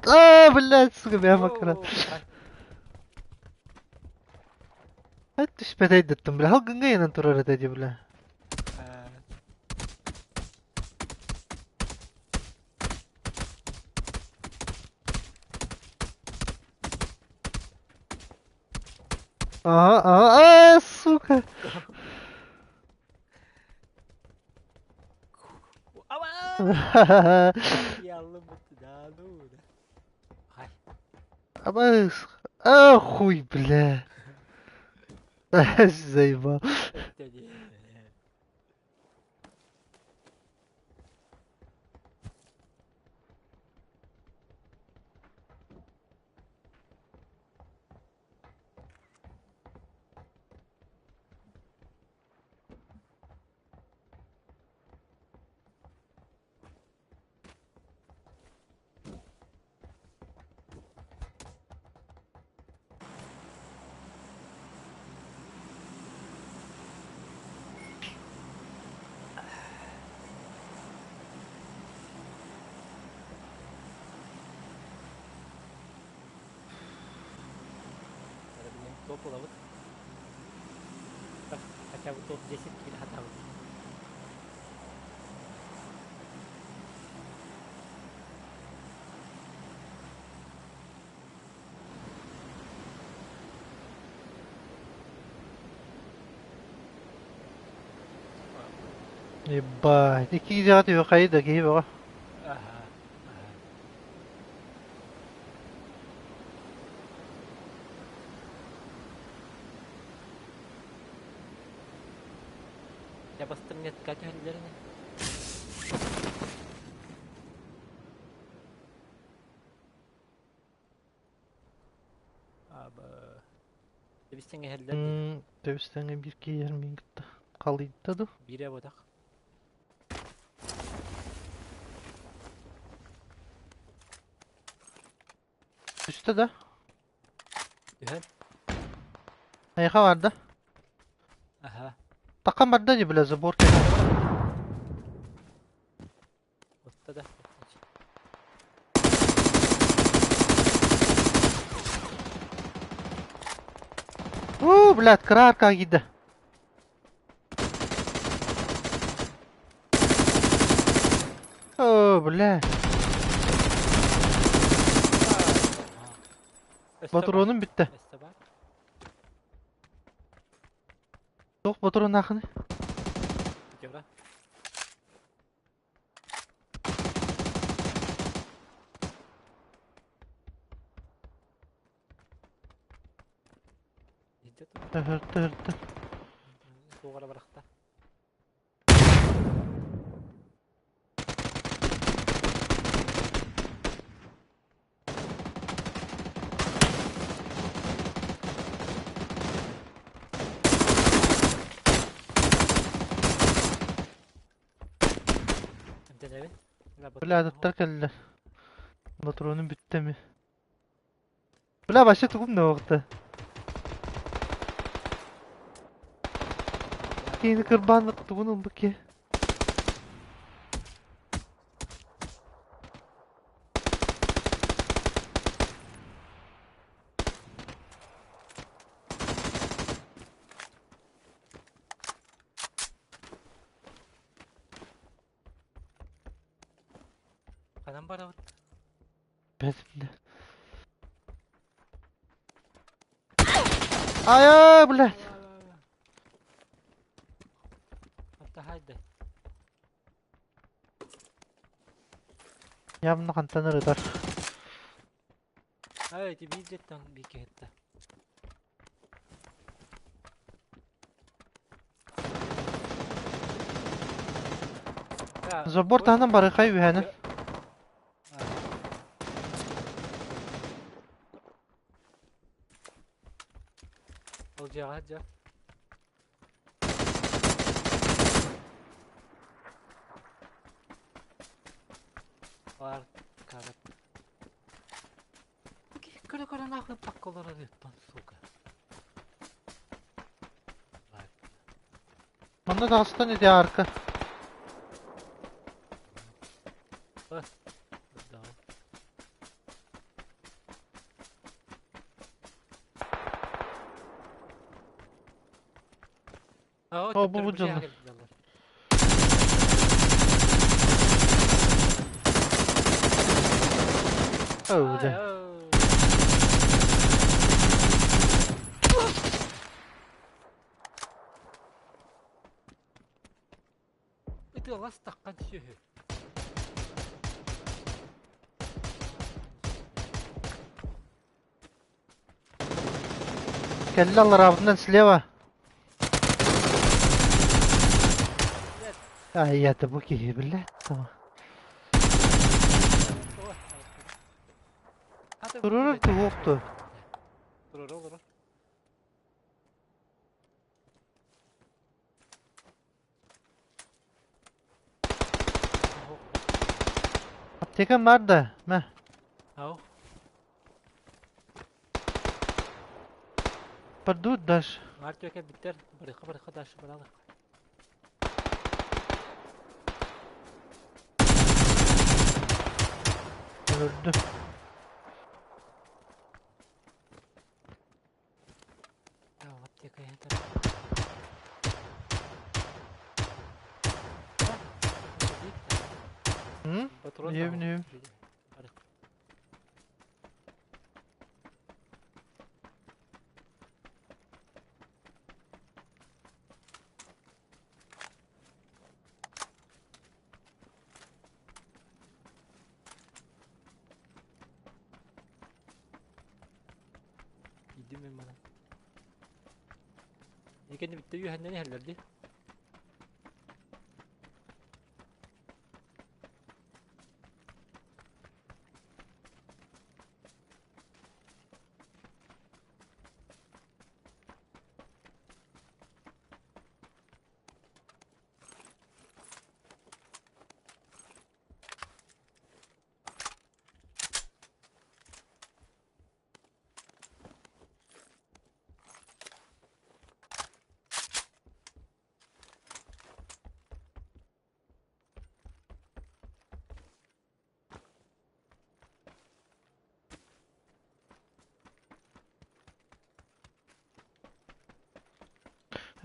А, блядь, сука, бля, макара. Түспэтэй деттим, бля. Халгынга янан турар этэ бля. Ага, ага, а, сука. Абас, а хуй, бля. Заебал. Топ ылабыт. Хотя бы топ-10 киирэ сатаабыт. Ебать, икки киһиэхэ түһүөххэйий да киһи бөҕө. Аха, аха. Дьэ бастыҥ метка түһэллэр ини. Аба. Тэбистэн иһэллэр дии. Тэбистэҥҥэ биир киһи миин кытта халыйда дуу? Биирэ буотах. Түстэ да? Түһэн. Эйиэхэ барда. Аха. Такан барда дии, бля, забор кэннэ. Отта да. Уу, блядь, кыра аркаҕа киирдэ. Оо, бля. Ботуруонум бүттэ. Туох ботуруоннаахыный? Төһөртө, өртө. Суоҕара барахта. Эмтэнэбин. Бля, аттар кэллэ. Ботуруонум бүттэ ми. Бля, вообще тугум да уохта. Киһини кырбаан тугун ылбыт киһи. Ханан барабыт? Бэт Ай, блядь! Аттахайда. Явно хантан ырытар. Ай, ити биир дьиэттэн биир киһиттэ. Забор таһынан барыхай үһэни. Ол дьиэҕэ дьэ. Бар карат. Көрө-көрө нахуй пакка олорор ыттан, сука. Манна таҕыстан ити арка. О, бу дьоннор. Оо, дьэ. Ытыалас таххан сүөһү. Кэллэ аллараабытынан слева. Ай, это бу киһи, блядь, там. Турурur туһуохту. Туруру олорор. Аптекам бар да, мэ. Ау. Продут дальше. Маар түөкэ биттэр, барыха барыха дальше баралык. Өлөрдүм. М? Патрон Иһэбин да иһэбин. Бары. Иидим мин манан. Иккини бүттэ үөһэннэн иһэллэр дии.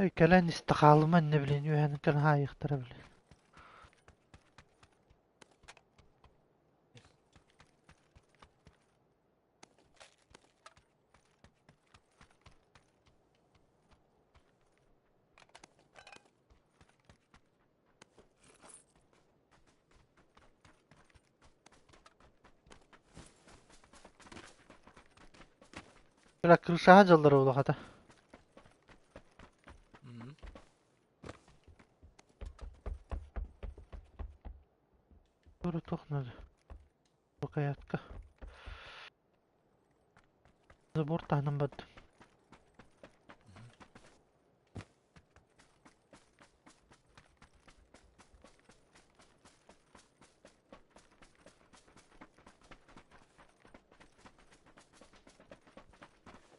Эй, кэлэн истэ хаалыма иннэ билин үөһэн кэлэн хаайыахтара билин. Бля, крышаҕа дьаллара улахата. Туох надо? Рукоятка. Забор таһынан бардым.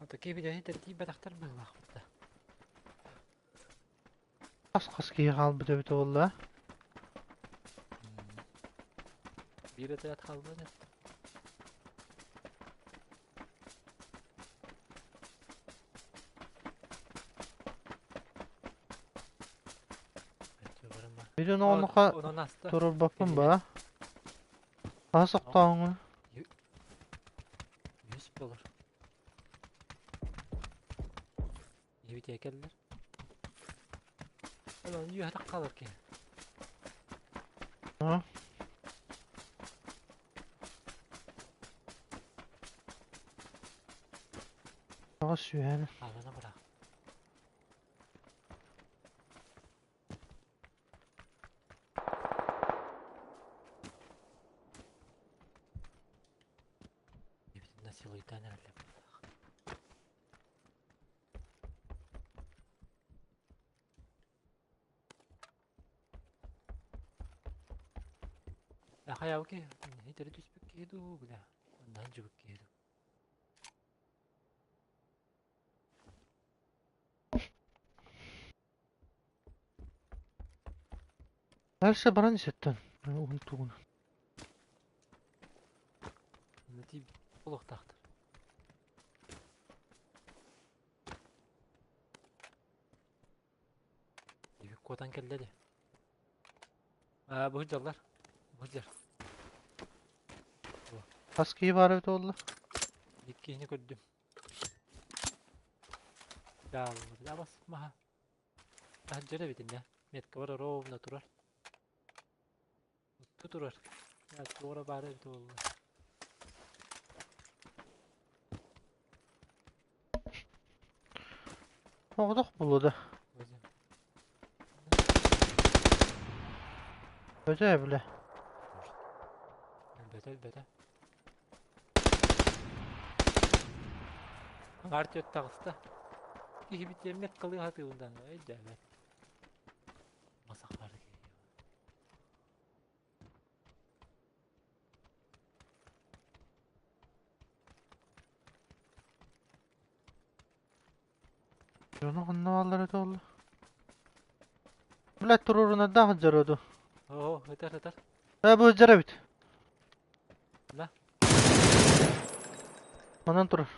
Такие видеоны тиийбэтэхтэр быһыылаахпыт да. Хас-хас киһи хаалбыт эбитэ буолла? Биир этэрээт хаалбыт этэ. Видеону онуха Онон аста. турурбаппын ба. Хас охтооҥун? Үс болор. Иһибитиэ кэллэр. Онон үөһэтэх хаалар киһи. Аҕыс үөһэни. Хаалана быраах. Иһибитинэ силуйтаан эрэллэр быһыылаах. Хайа ки итэри түспүт киһи дуу, бля, оннан дьыбыт киһи дуу. Дальше баран исеттен. Уһун тугун. Тиийбит олохтоохтор. Куотан кэллэ дии. Аа, бу дьаллар. Бу дьар. Хас киһи баар эбит буолла? Иккиһини көрдүм. Дааллар бас маһа. Таһырдьа эбит иннэ. Метка бар ровно турар. Отту турар. Туора баар эбит буолла. Оҕотох буолуо да. Бөтө бile. Өлбөтө, өлбөтө. Аҥаар түөрт таҕыста. Киһибит эммет кылыы хатыыбын өйдөөбөт. Масахпары киһи. Дьону ханна бааллар этэ буолла? Блядь, туруорунардаах сылдьар ду. Оо, ытар, ытар. Ээ, бу сылдьар эбит. Да. Манан турар.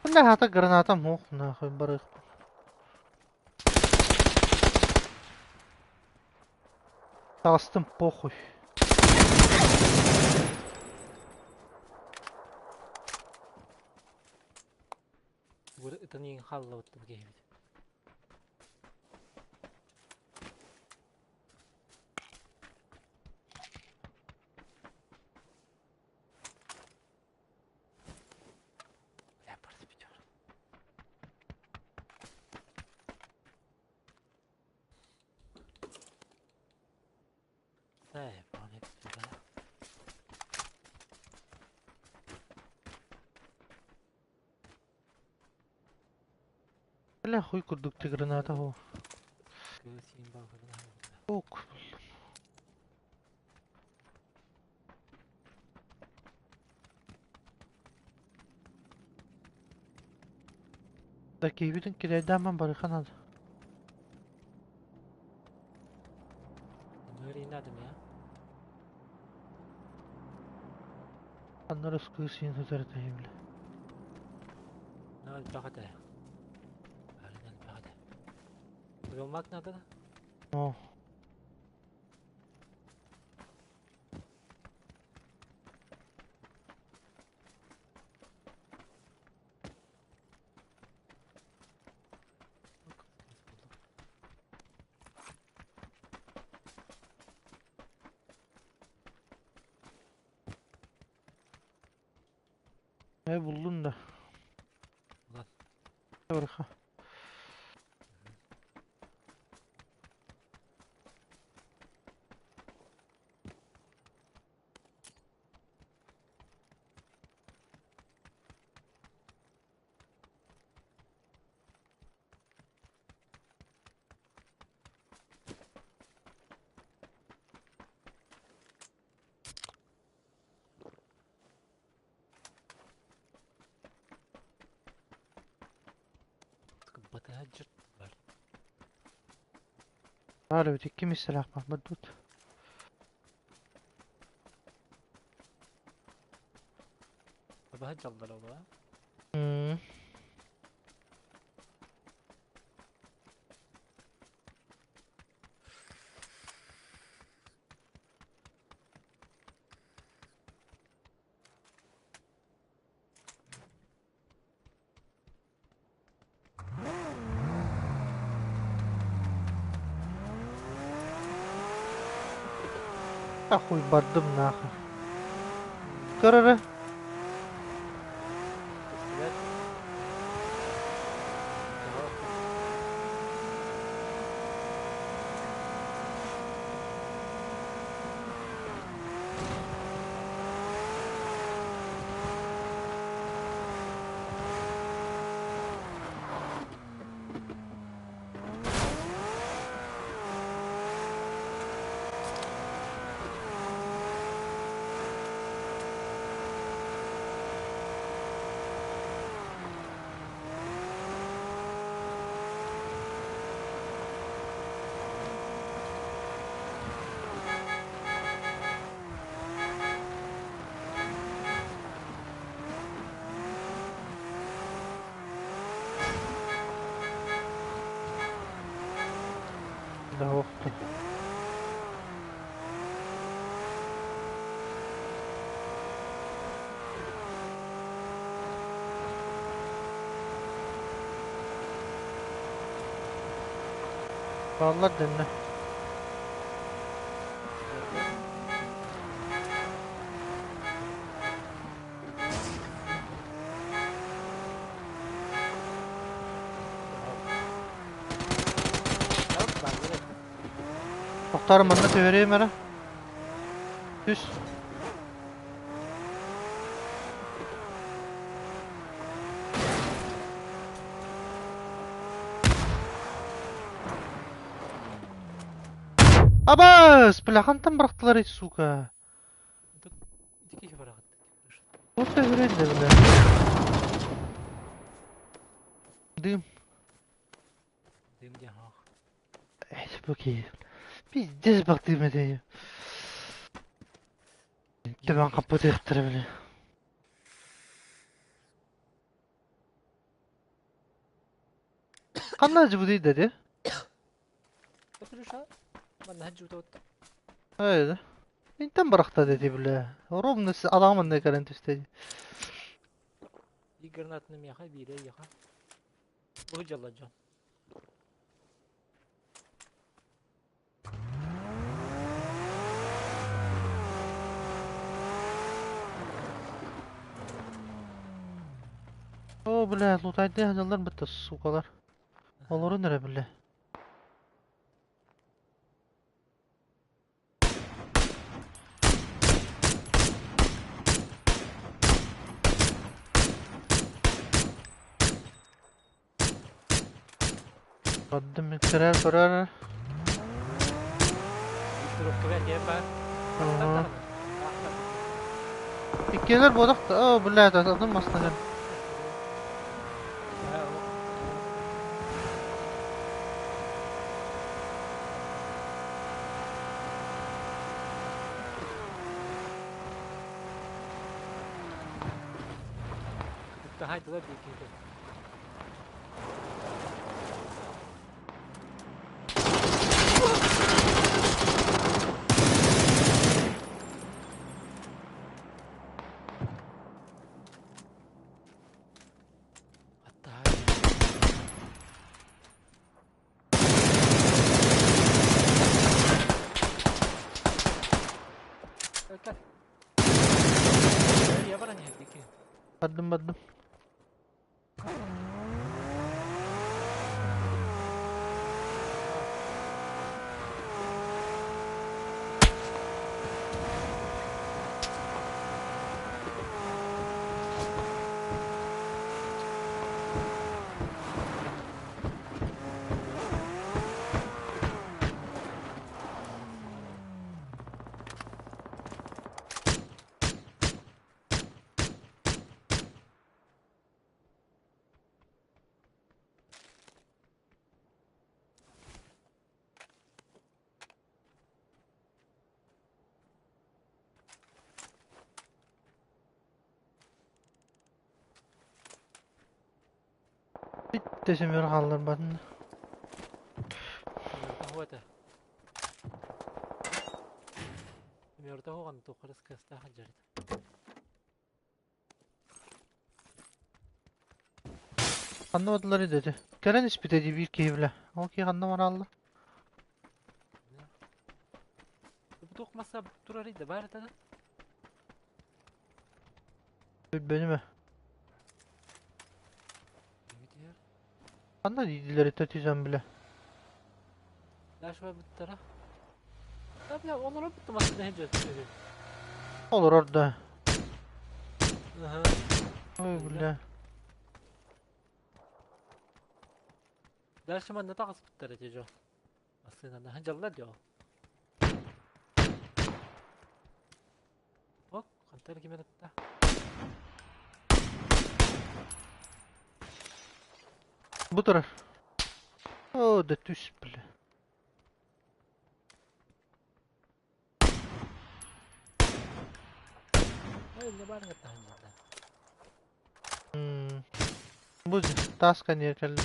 Бля, хата гранатам суох, нахуй барыах. Таҕыстым, похуй. Ытан иҥ хааллыбыт бу киһибит. Бля, просто пятерка. Да, я понял, да. Бля, хуй курдук ты граната хо. Ок. Да киһибитин кирэйдээн барыха надо. Аннары кыыс иин сытар этэ бля. Надо? О. Ne buldun da. Ulan. Барыха. Батыһа бар. Баар эбит икки миссэлээх баар тут. Баһа дьаллар ола. Ахуй бардым нахуй. Көрөрө. Да охто. Баллар дэннэ. Тохтар манна төһөрөйм эрэ. Түс. Абас! Бля, хантан бырахтылар эти, сука. Ити барахат. Туох төһөрөйн да бля. Дым. Дым диэн хоох. Эти бу. Пиздец бактым этэ. Төбөн каппытыахтара бля. Ханна жыбыды dedi. Өтүрүшэ. Манна хаджута. Öyle. Интэн бырахта дети бля. Ровно аламанна кэлэн түстэ. Биир гранатаны миэхэ, биирэ эйиэхэ. Бу дьалла дьон. О, бля, лутайды дьаллар бытта, сукалар. Олорун эрэ, бля. Бардым көрөр көрөр. Трубка киһи баар. Ага. Иккилэр буолах да, о, бля, атын мастанар. Хайдылар дии киһи. Аттаһай. Кэл. Я баран иһэрдики. Бардым бардым. Бүттесемер хаалларбатын. Мөртө Мөртө хоған тоқырыс кыста хаджард. Ханна бардылар деди. Кэлэн испитэ дии биир киһи бля. Ол киһи ханна бараалла? Бу маса турар иде бар да. Бенime. Ханна диидилэр этэ түзэн бля. Даш бар буттара. Да бля, олар бутты масада хаджар. Олорор да. Ага. Ой, бля. Дальше манна тағыс буттара те жо. Масына хаджалла дё. Ок, кантар кимен атта. Бу турар. О, да түс, бля. Ой, не бар гатта хаджалла. Бу тас каньер кэллэ.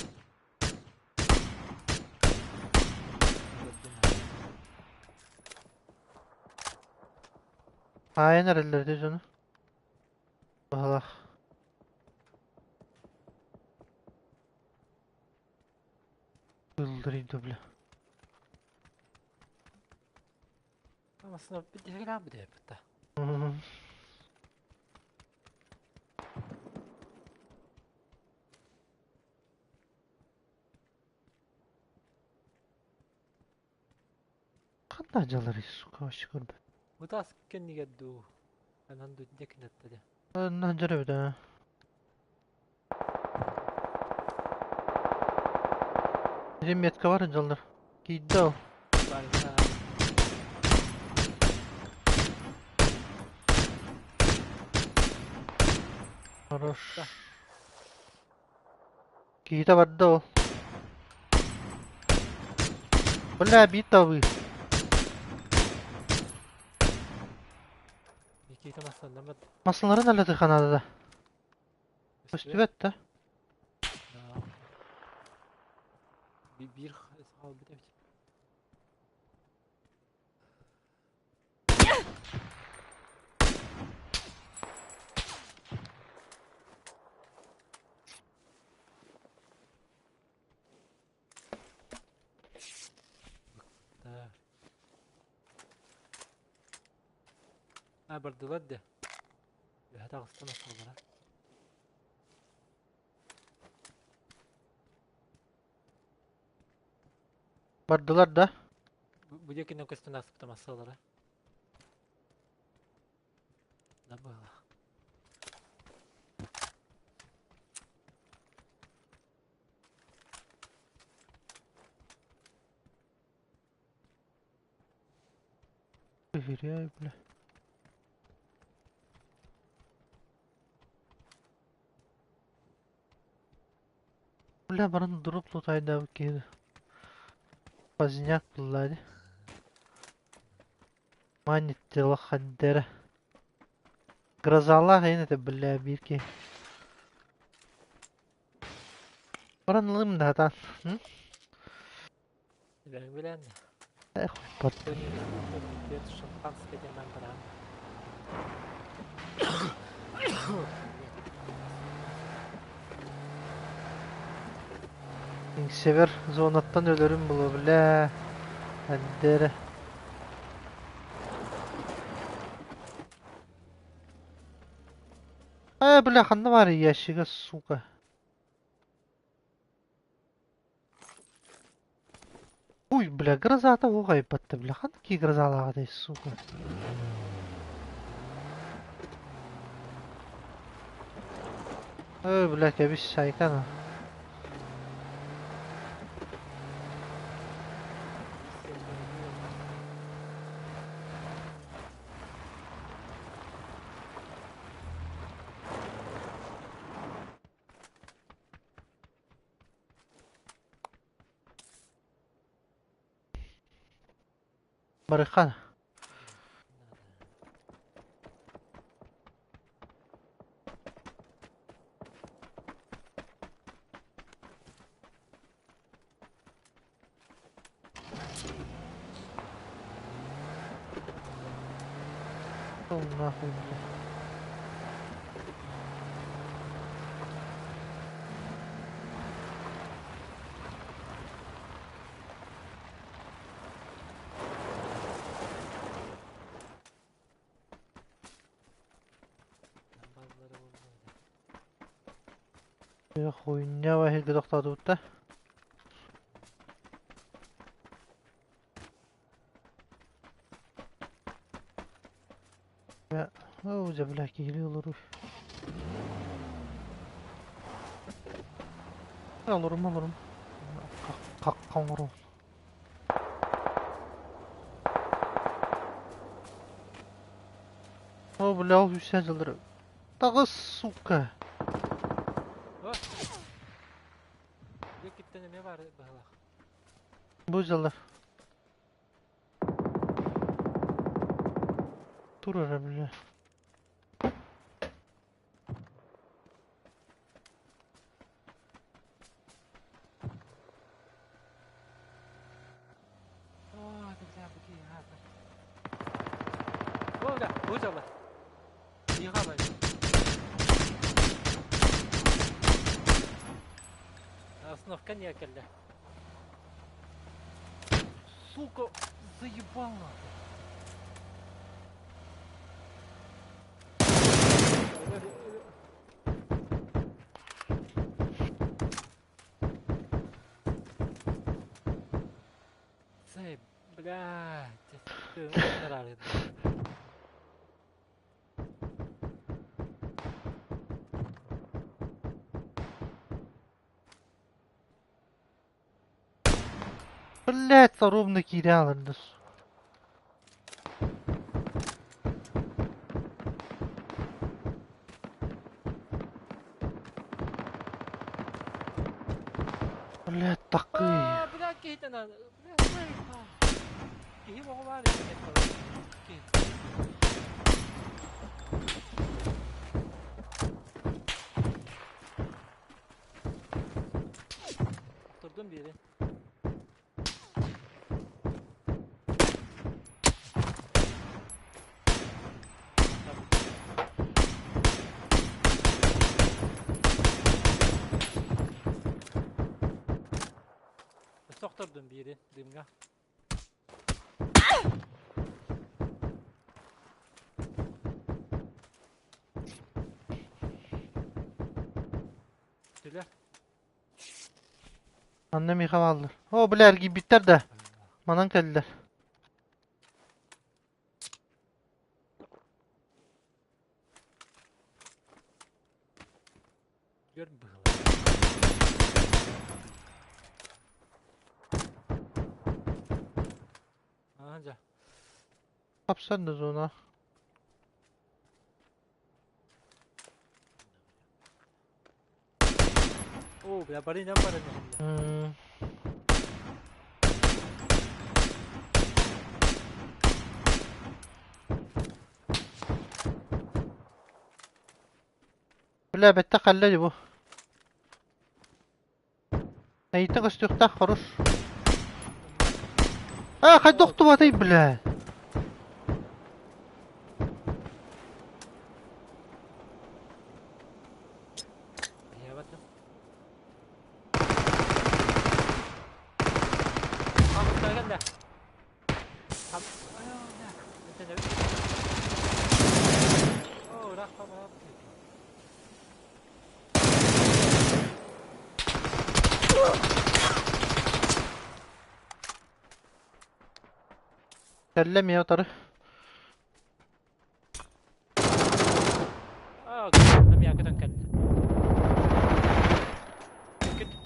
Хаайан эрэллэр дии дьону. Баһылах. Ылларыйда, бля. Масына бит бит бутта. Ханна дьалларый, сука, вообще көрбөт. Бутас кенниге ду. Анан ду декнетте де. На дьөрөбүт а. Бир метка бар дьаллар. Киирдэ ол. Бар. Хорош. Киирдэ барда ол. Бля, битовый. Никита масына мат. Масыларын әлі ханада да. Көстүбэт да. Бир сал бит. А бардылар да. Үөһэ таҕыстым остуоллара. Бардылар да? Бу диэкинэн көстөн ааспытым ассалара. Да быһалаах. Доверяю, бля. Бля, баран дроп лутайдаабыт киһи поздняк булла ди. Манит телохандера. Грозалаах эйин этэ бля биир киһи. Баран ылым да хатаан. Билэн билэн. Эх, под. Шампанское диэн баран. Север зонаттан өлөрүм буолуо бля. Андера. Э, бля, ханна баар ящига, сука. Уй, бля, грозата уҕайбатта, бля, ханна грозалааҕытай, сука. Ой, бля, кэбис, сайкана. Барыхан. Пошел нахуй, бля. Хуйня ваһиргэ тохтоотубут да. Оо, дьэ, бля, киһилии олоруу. Олорум, олорум. Хахха оҥорум. О, бля, ол үсэ дьыллар. Таҕыс, сука. Диэкиттэн эмиэ баар быһалаах. Бу дьыллар. Турара, бля. Оо, бля, бу киһи аата. О, бля, бу дьыллар. Тихо, Основка не кэллэ. Сука, заебал нахуй. Цей, блядь, ты Блядь, ровно киирэн. Блядь, такый. А, блядь, киһитэ надо. Блядь, киһи оҕо баар киһи. Турдум бири. Сохтордум бири дымга. Көттүлэр. Манна миэхэ бааллар. Оо, бля, эргийбиттэр да. Манан кэллэр. Gör быһыылаах. Аа дьэ. Хапсан да зона. Оо, бля, барыынан баран иһэллэр. Бля, бэттэх халла дии бу. Эйиттэн көстүөхтээх хоруш. А, хайдах охтубатай, бля? Я бардым. А, кэллэ. Оо, ыраах барар. Кэллэ эмиэ утары. Аа, эмиэ көтөн кэллэ. Көттү.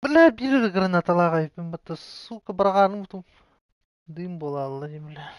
Бля, биир гранаталаах эбиппин батта, сука, быраҕааным утум. Дым буолаалла дии, бля.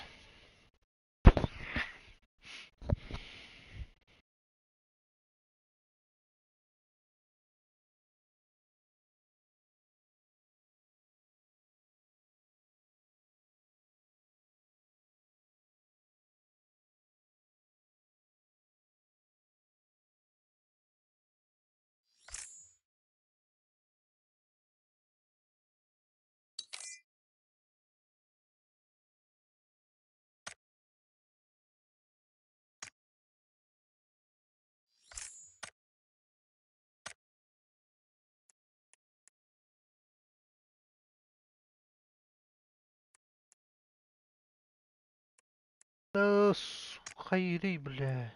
Да, сука, хайрый, бля.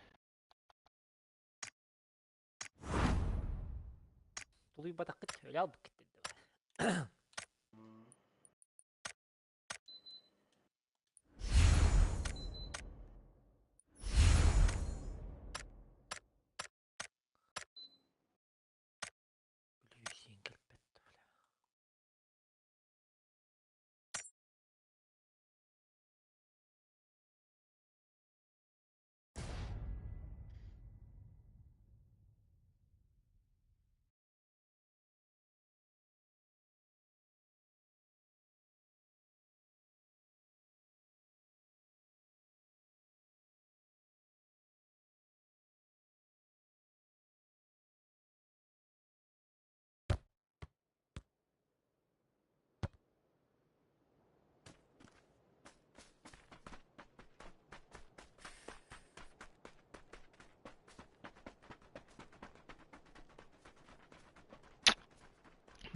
Тулуйбатаххыт өлө албыккыт Бүлүү кэлбэт бля.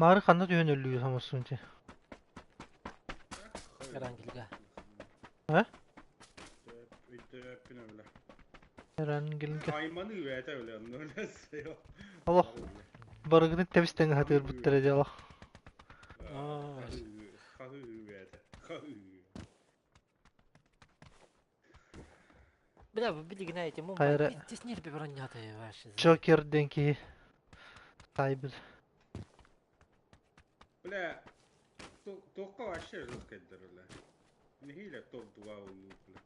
Маары ханна түһэн өллүүр хамассун ти? Эрангелга. А? Өйдөппүн öyle. Эрангелга. Айманы үөтэ öyle онно öyle Олох барыгын тэбис тэҥ хатыыр буттара дьэ олох. Аа. Хаһыы үөтэ. Хаһыы. Бля, билигин этим мум. Хайра Здесь нерпи бронята вообще. Джокер диэн киһи таайбыт. Бля, туохха вообще жестко öyle. Нэһиилэ топ-2 улуу бля.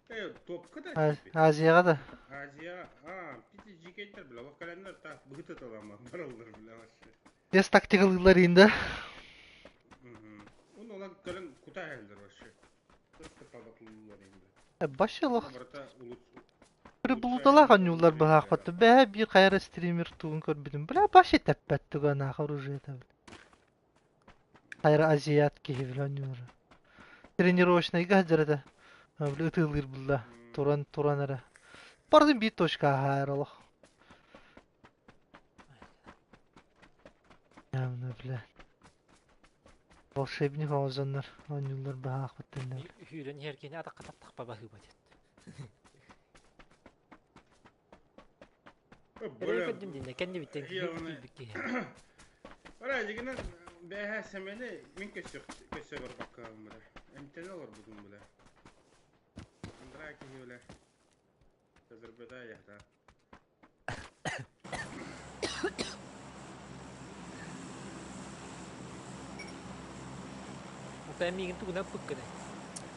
Э, топка да тиийбит. Азияҕа да. Азия, а, пити жикеттер бля, вакаленнар так быһыта талама бараллар бля вообще. Дес тактикалыылар инде. Оны олар кэлэн кута элдер вообще. Просто пабатлуулар инде. Баш олох Барыта Приблудалаах оонньууллар быһаахпат. Бэһэ биир хайа стример тугун көрбүтүм. Бля, баш тэппэт туганаах оружиета. Хайра азиат киһи бля оонньуура. Тренировочнайга сылдьар этэ. Бля ытыалыыр булла. Туран туран эрэ. Бардым биир точка аһаар олох. бля. Волшебник оҕозоннор оонньууллар быһаахпыттан бля. Сүүрэн иһэр киһини атахха таптахпа баһыыба диэт. Эрэй Бля, көрдүм динэ кэннибиттэн явно. киирбит киһи. Ora дигинен бэһэ сэмэни мин көссө көссө барбакка бля. Эмтene олорбутум бля. Андра киһи бля. Тазырбыта яхта. Оттон миигин тугунан пыккыны.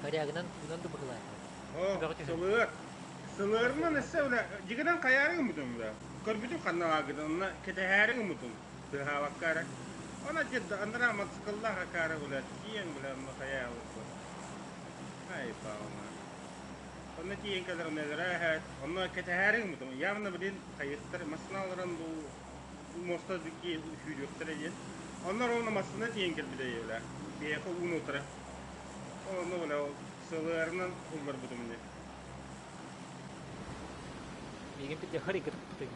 Корягынан тугунан да быһылаата. О, Төбөҕө түһэн. сылыар. Сылыарынан өссө бля. Дигинен хайаары гыммытым бля. Көрбүтүм ханна баагытын, онно кэтэһээри гыммытым. Тыаһаабакка эрэ. Она дед андра мотоцикллаах акаары бля. Тиийэн бля, онно хайаа олорбут. Ай, паалма. Онно тиийэн кэлэр оннолоро эһээт, онно кэтэһээри гыммытым. Явно, блин, хайыахтар массыына олорон бу муоста сүүрүөхтэрэ диэн. Онно ровно массыына тиийэн кэлбитэ бля. Биһиэхэ ууну утары. Онно бля, ол сылыарынан улларбытым ини. Миигин пидде харыйга туппутуҥ.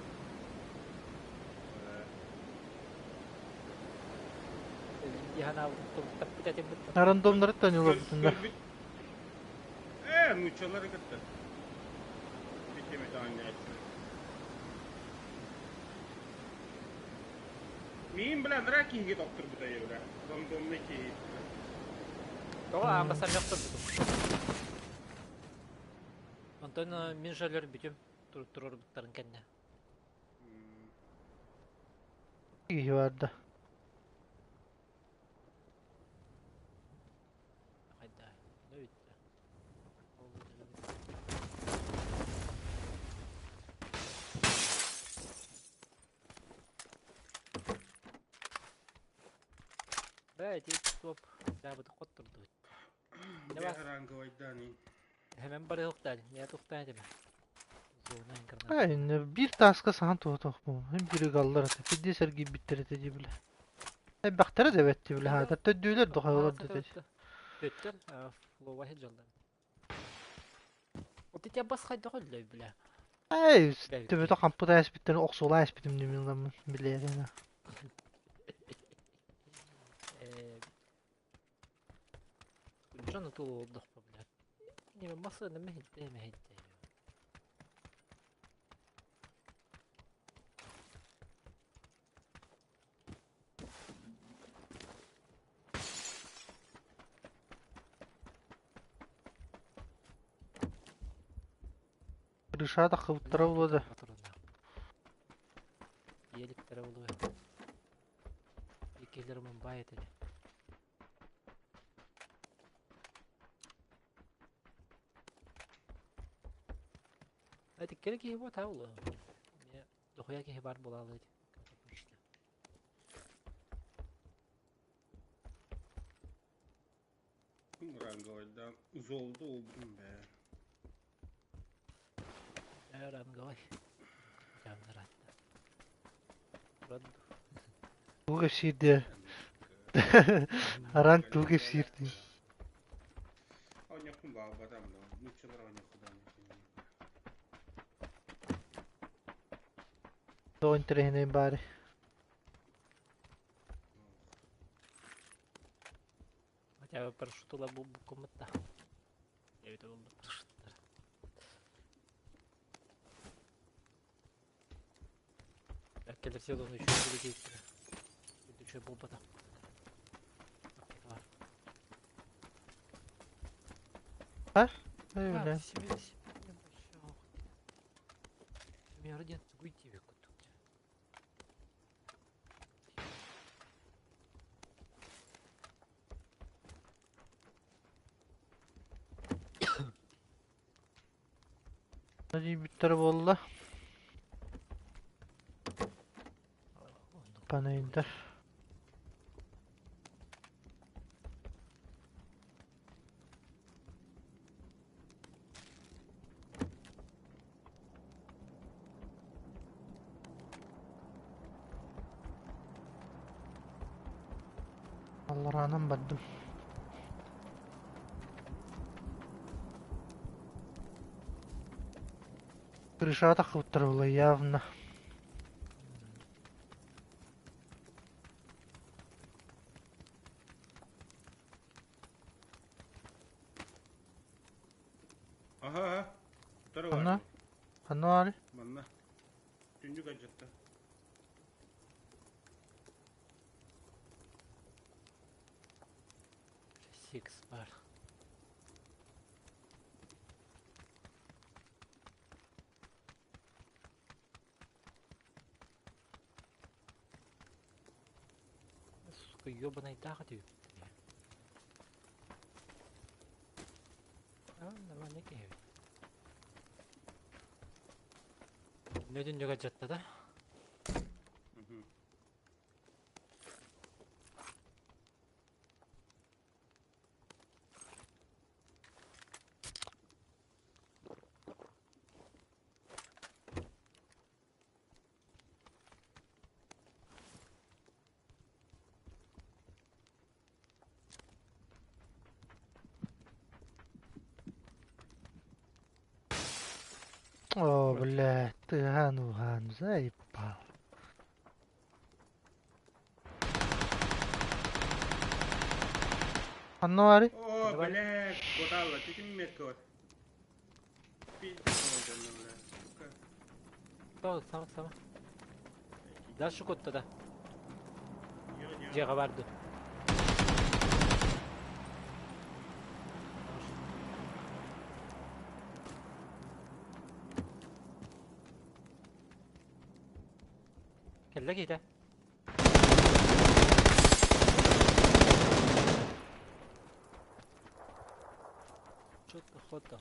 Таппыт этим бытта. Рандомнарыттан олорбутуннар. Көрбүт. Ээ, нууччалары кытта. Биттеме таанньааччы. Миин бля, нра киһиге тохтурбута бля. Рандомный киһи. Тоҕо аан бастан турбутум. Онтон мин жолер бүтүм турорбуттарын кэннэ. Киһи барда. Хайда. Ne bitti? Oldu canım. Бэ, ити топ дабыты хоттурдубут. Бля, ранговайдани. Hemen барыахтаан, я тухтаан этим. Зона инкарнат. Ай, биир тааска сахан туһа бу. Hem бири галлар ата. Пидде сэргийбиттэр этэ дии бile. Элбэхтэрэ да бэтти бile хаата. Төддүүлэр дохойолор да этэ. Төттөр, флова хеджалдан. Вот эти бас хайда холлой, бля. Ай, төбөтө хампыта эспиттен охсула эспитим димин билэрена. Дьон тул олдохпо, бля. Не масса на мехитте мехитте. Рышата хыбыттара булады. Еликтер болу. Екелер мынбай этели. Это керек его таулу. Дохуя киһи бар буолаалыы Ранговайдан золото олбутум бэ. Ранговай. Жамнаратта. Туг эпсиирде. Ранг туг эпсиирди. Оньякун баалбатам да. Нуччалар оньякудан. Тоҕо интэриэһинэй баары. Хотя бы парашютула бу букумутта. Я ведь ол парашюттар. Келер сезон еще будет. Еще болбата. Ай, бля. Семерден тугуйтиве кутут. Бүттэр буолла. Панайдар. Алларанан бардым. Крышата хыбыттар була явно. Аха, аха. Утары Ханна? баар. Ханна баарый? Манна. Түннүк алдьатта. Сикс бар. Сука, ёбаный даах этибит. А, нормально киһи. Нөдүн дьөгэ дьатта да? Мгм. О, блядь, тыаһаан ууһаан заебал. Ханна баарый? О, Давай. блядь, куда Тетим метка вот. Пиздец, бля. Сука. То, сама, сама. Дальше код тогда. Йо, йо. Дьиэҕэ барды. Кэллэ киһитэ. Что-то хота.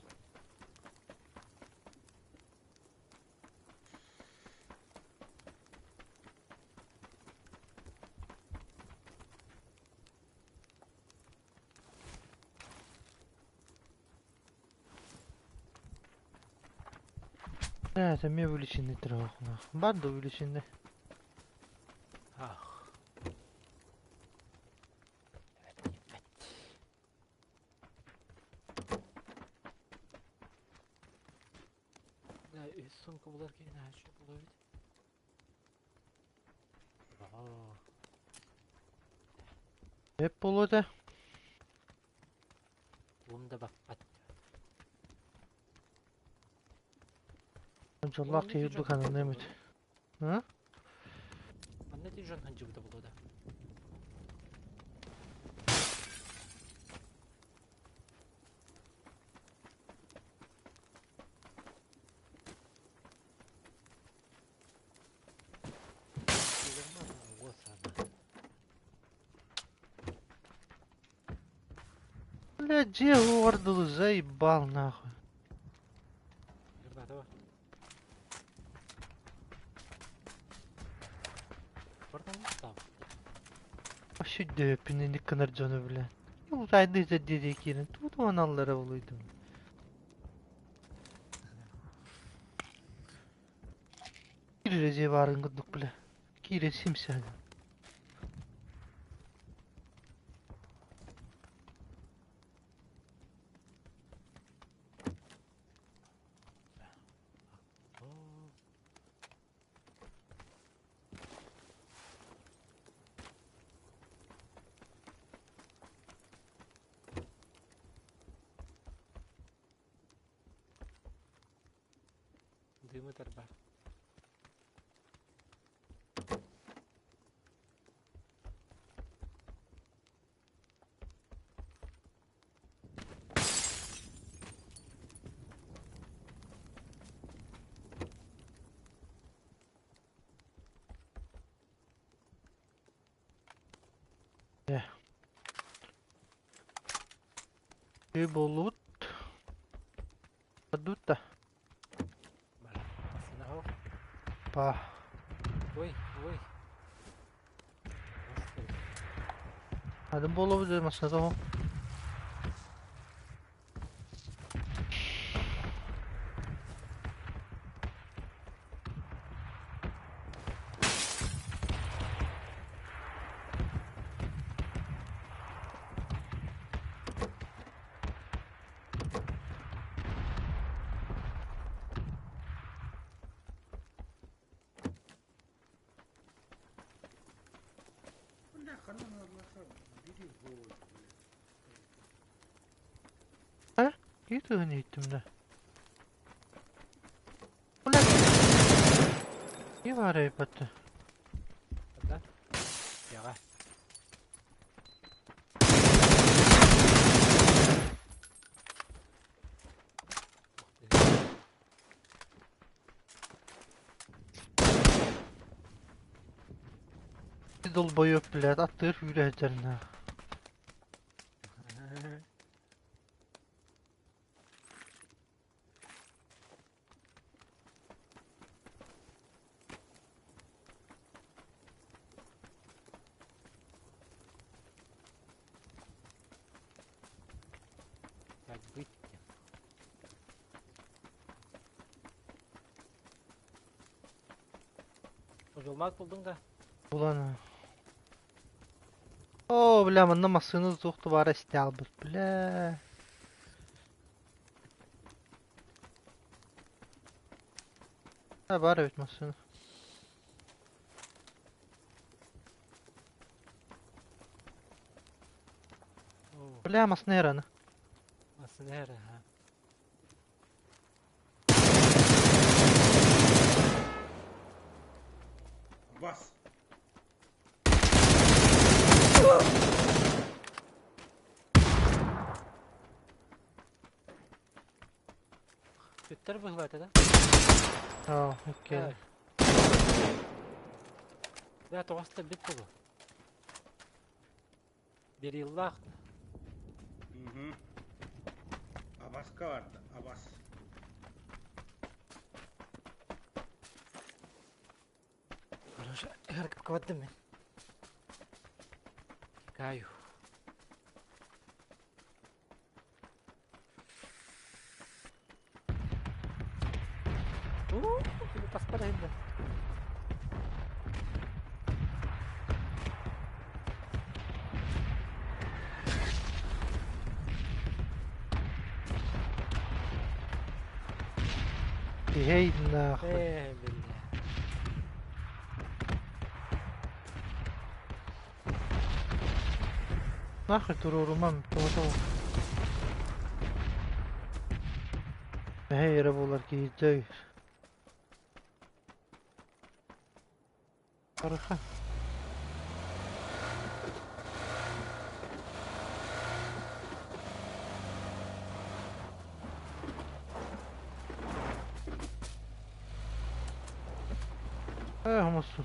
Блядь, эмиэ увеличенный троху. Бар да увеличенный. Ах. Ебать. Да, и сумка булар киһи наһаа үчүгэй буолуо эбит. О, Эп буолуо этэ. Тугум да баппат. Дьоллоох Манна киһи ити дьон үрдүк ананна сылдьыбыта эбит. буолуо. А? Манна ити дьон сылдьыбыта буолуо да. Блядь, дьиэ уордулу заебал нахуй. Граната бар. Вообще дөппүн гынар дьону бля. Ну, тайды диэри киирэн тут уоналлара булуйдум. Киирэ дьиэ баарын курдук бля. Киирэ симсээн. Дымы тарба. Үй буоллубут. Дут да. Бар. Массыына Па. Ой, ой. Господи. Атын буоллубут дьэ массыына тоҕо. Бля, ханна Аллаха, бери голову, бля. А? Киһи тыһын иһиттим да. Ким баар эбит? Да? Яга. Долбоёб, блядь, аттыыр сүүрэ сылдьар. Как быть? Жолмак булдуң да? Булан. О, бля, манна массыына суох баара истэ албыт, бля. Ha, баар эбит массыына. О, Бля, массыына эраны. массыына эрэ, ha. Бас. Бүттэр быһылаата да? О, окей. Да, тоҕоста бит буолу. Бериллаах. Угу. Абаска барда, абас. Хорошо, кыбаттым мен. Каю. Таспар енді. Эй, нахуй. Э, бля. Нахуй турурумам, тоҕо Мэһэй эрэ буолар киһи Хорошо. Э, хомусу.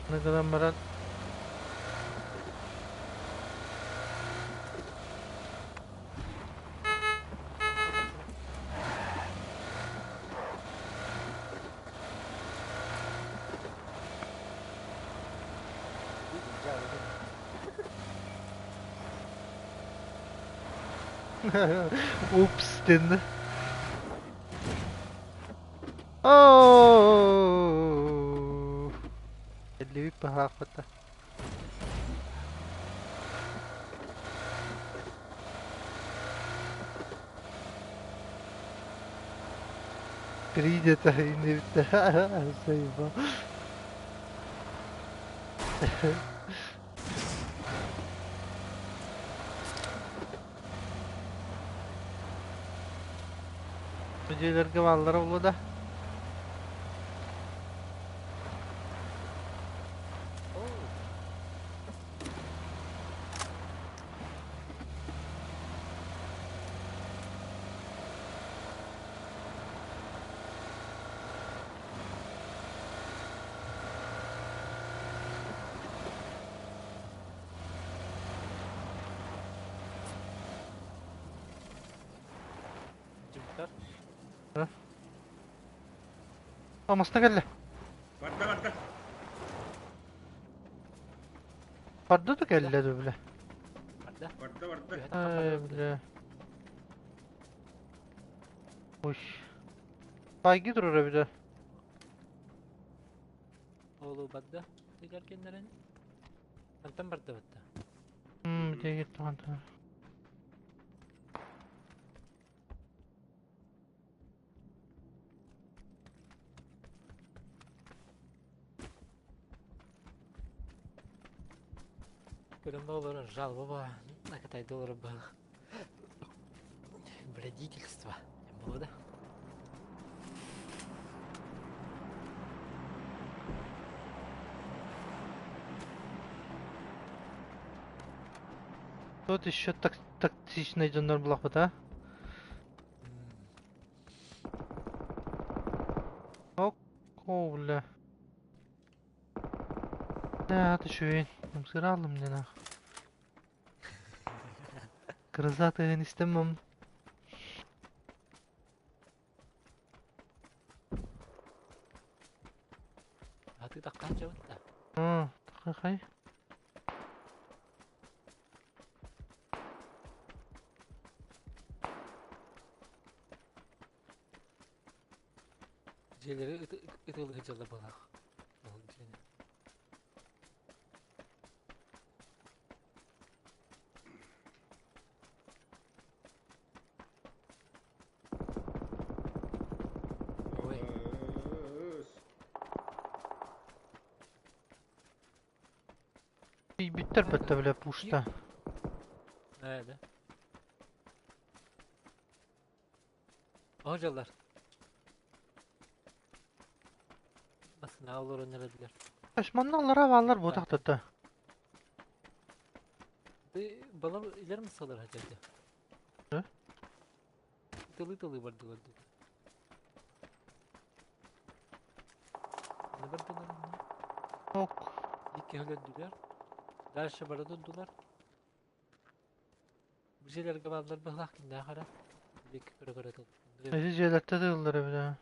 Ne kadar баран Упс дэннэ. Оо. Эллибит баһаахпыта. Принято иннибит. Заебал. Дьиэлэргэ бааллара буолуо да? Жумтар. Амасына кэллэ. Барда, барда. Барда да кэллэ да бля. Барда. Барда, барда. Ай, бля. Уй. Пайги турар эбит. Олу барда. Дигер кеннерин. Антан барда батта. Бите туган. Көрөн болор жалба ба. Кытайда олорор быһыылаах. Вредительство было да? Тут еще так токсичный дьоннор булахпыт а? О, бля. Да, ты үчүгэй. Ымсыыра аллым диэн аах. Кырыза тыгын истэммим. Аты таххан дьабыт да. Хай. Дьиэлэри ытылыһы дьалла былах. Ол дьиэни. Ой. Биттер бөттө бля пушта. Nerede? Hocalar. Basın olur önerediler. Манналара баллар бу тахтата. Bana ileri mi salır hacı? Ne? Тылы тылы бардылар. Ne bardılar onlar? Ок. İki öldüler. Дальше бара дурдулар. Бу жерге балдар быһлах киндэ хара. Бик көрө көрө тыл. Эти дьиэлэртэ тыыллар бля.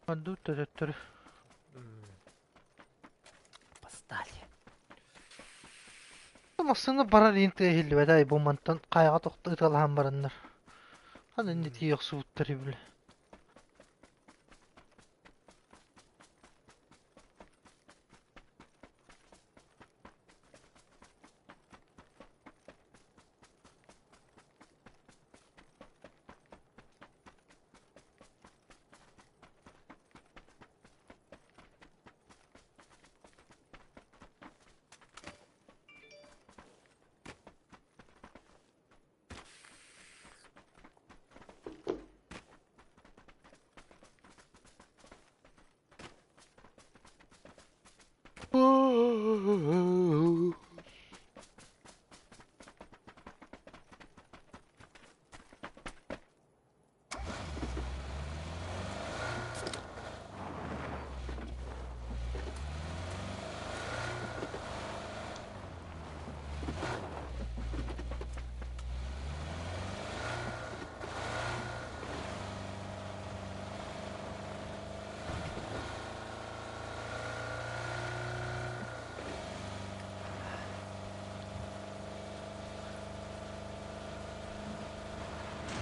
Бандут төтөттөр. Постали. Массыына барар иин тыа иһиллибэт бу мантан хайаҕа ыталаһан бараннар. Ханна инни тиийэ охсубуттар бля.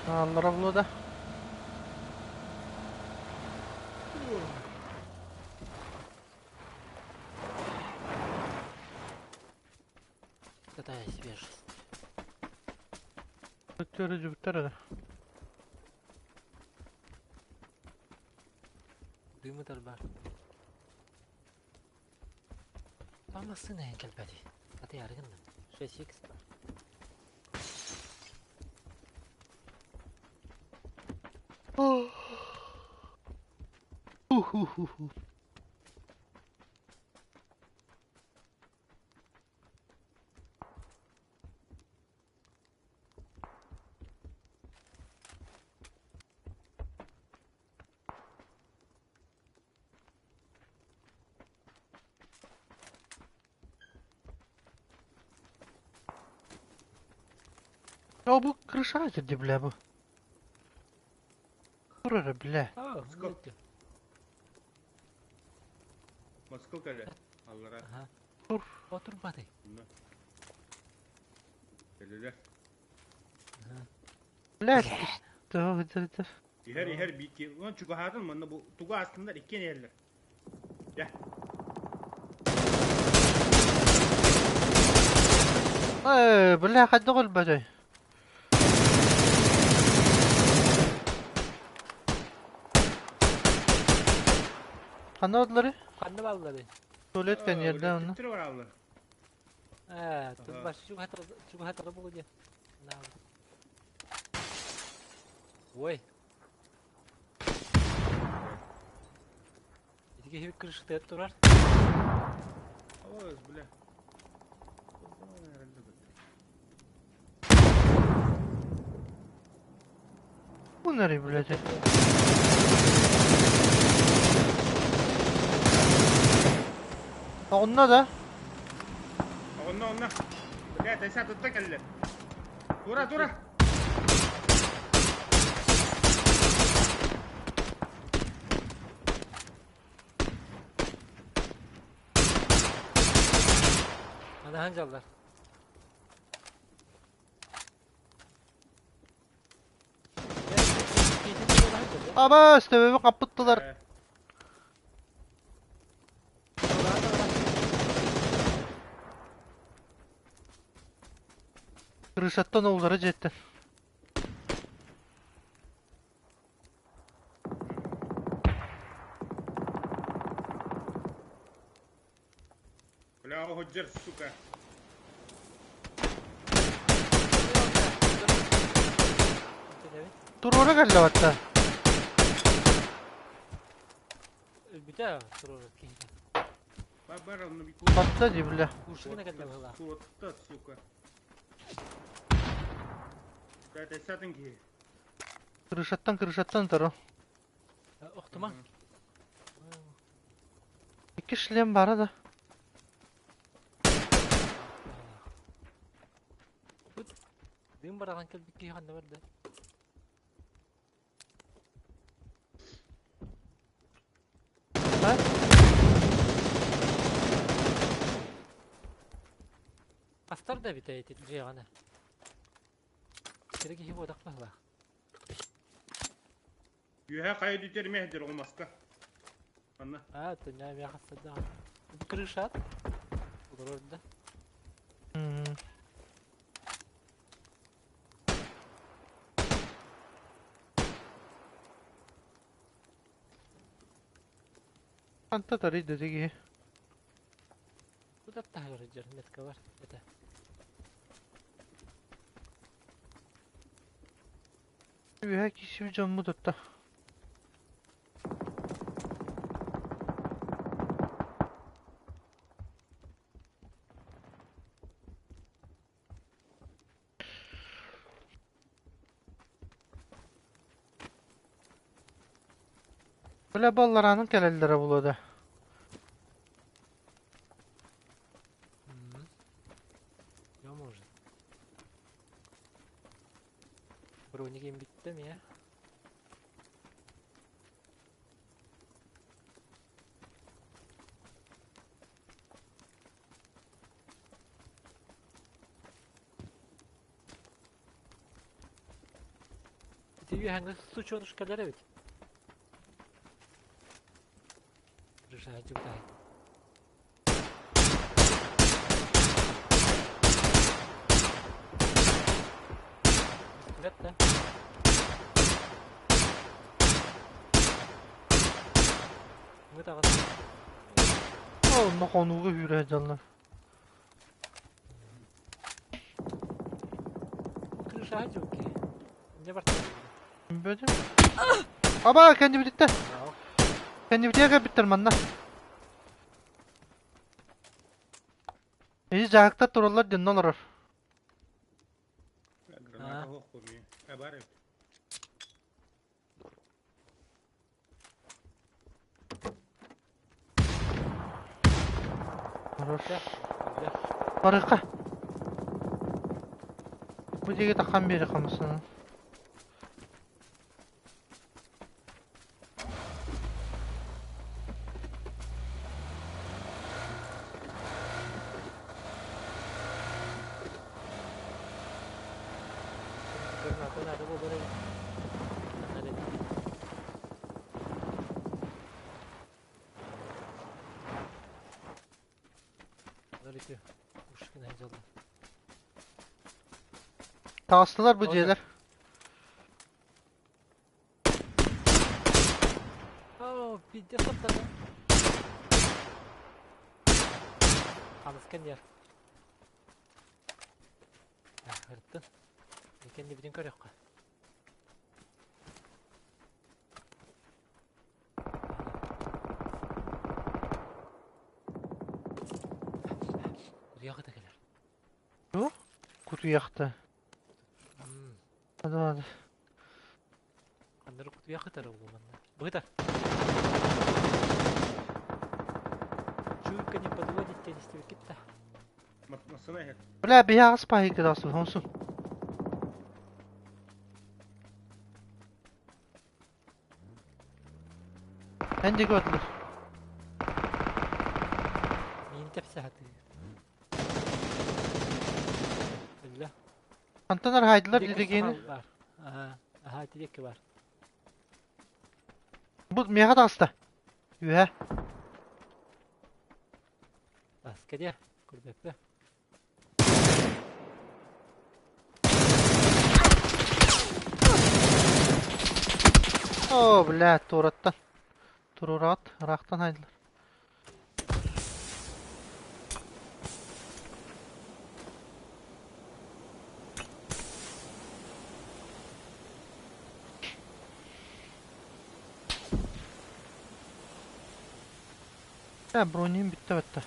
Аллара булуда. Какая свежесть. Төттөрү жүбүттэр эрэ. Дымы бар. Массына кэлбэти. Аты арыгынным. 6х бар. Уху-ху-ху. А бу крыша кирди бля бу. Тур бля. А, Сколько? Москва кэлэ. Аллара. Ага. Тур. Отур баты. Кэлэлэр. Бля. Тоо тоо. Иһэр иһэр биики. Уон чугаһаатын манна бу тугу астыннар иккиэн иһэллэр. Дьэ. Бля, хайдах өлбөтөй? Ханна бардылары? Ханна баалларый? Туалет кэнниэрдэ онно. Түттүрэ бараллар. Ээ, тут бас чугаһатара буолуо диэн. Ой. Ити киһи крышатыгар турар. Ой, бля. Bu nereye блядь? Онно да? Онно, онно. Бля, тайса тутта кэллэ. Тура, тура. Анаһан дьаллар. Абас, төбөбү хаппыттылар. Крышаттан оҕулара дьиэттэн. Бля, оҕодьер, сука. Туруора кэллэ батта. Өлбүтэ туруора киһитэ. Бар онно Батта дии, бля. Куршуна кэллэ быһыылаах. Куотта, сука. Бля, тайсатын киһи. Крышаттан, крышаттан таро. Охтума. Икки шлем бара да. Дым барахан кэлбит киһи ханна барда? А? Хастар да эбит эти дьиэҕинэ. Кэрэ киһи буотах быһыылаах. Үөһэ хайа дүтэр меһдер оҕумаска. Анна. А, то не я хастарда. Крышат. Олорор да. Ханта тарый да киһи. Куда таһыгар дьэр метка бар. Это. Үөһэ киһи дьоммут отта. Бля, балларанын кэлэллэрэ буолуо да. Я может. Броник бүттүм я. Ити үөһэҥҥэ сучуонушкалар эбит. Крыша дьугдай. Бэт да. Мытаҕын. Онно хонууга үүрэ дьаллар. Крыша дьугки. Не барта. Бөтүм. Аба, кэннибититтэн. Кэннибитигэ кэлбиттэр манна. Ити дьаһыктар тураллар диэн олорор. Граната хоох куми. Бар эбит. Хорош. Барыка. Бу диэки тахан биэри хамысына. Граната надо было эбит. Надо. Далеко. Ушкина дьалла. Таҕыстылар бу Оҕонньор. дьиэлэр. Оо, пиздец таптана. Ханыска ньэр. Ыртын. Кэннибитин көрүөххэ. Кутуйах ыта кэлэр. Туох? Кутуйахта. Hadi. Ханнары кутуйах ытар ол манна. Быһытар. Чуйка не подводит диэн истибиккит да. Массына иһэр. Бля, биһиэхэ спаһыйка тахсыбыт, хонсун. Эн диэки бардылар. Миин тэпсэ сатыыр. Өллө. Антон архайдылар Диэки дидигини. сахал бар. Аха, аха, ити диэки бар. Бу миэхэ таҕыста. Үһэ. Баска диэ, көрбөппө. О, бля, туораттан. Туруораат, ыраахтан хайдылар. Бля, бронем бүттэ бэтте.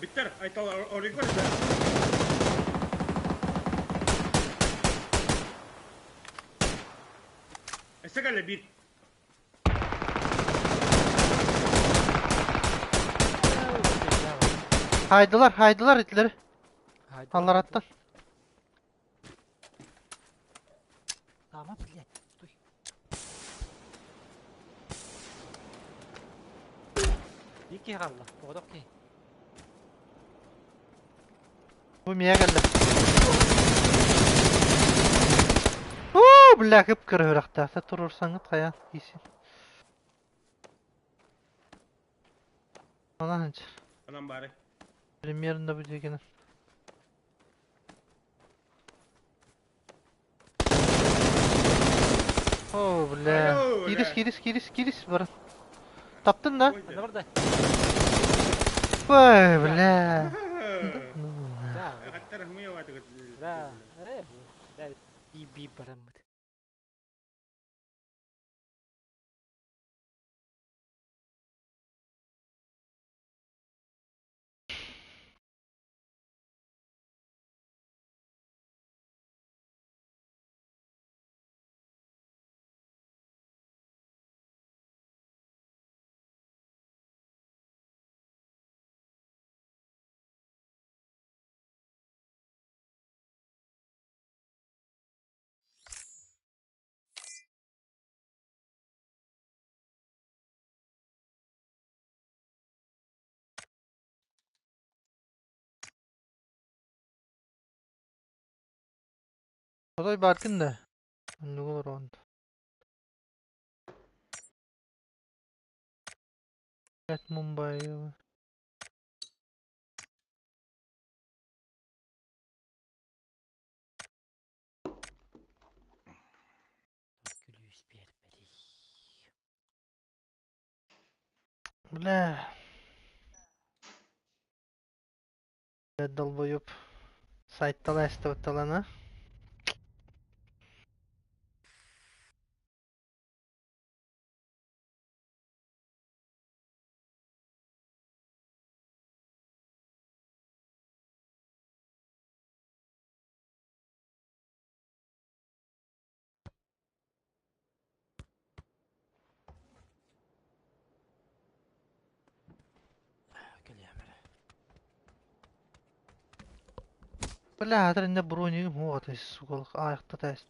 Биттер, айтал оригор да. Эссе кэллэ биир. Хайдылар, хайдылар итилери. Аллараттан. Тама, блядь, стой. Биир киһи хаалла, оҕотох киһи. Бу миэхэ кэллэ. Уу, бля, кып-кыра үрэхтээх. Туруорсаҥҥыт хайаан киисин. Онон сылдьар. Анам баары. Примерно бу диэкинэн. О, бля. Алло, Киирис, бля. киирис, киирис, киирис баран. Таптын да? Ханна барда? Ой, бля. Да, Аттар хмыя ватыгыт. да. Э, да, би бараммыт. Хотой бааргын да? Оннук олороҕун. Блядь, Мумбаи. Күлүүс биэрбэтий. Бля. Блядь, долбоеб. Сайттала эстебытталана. Кэлиэм эрэ. Бля, хатыр инде бронигым хуа сука, аякта тест.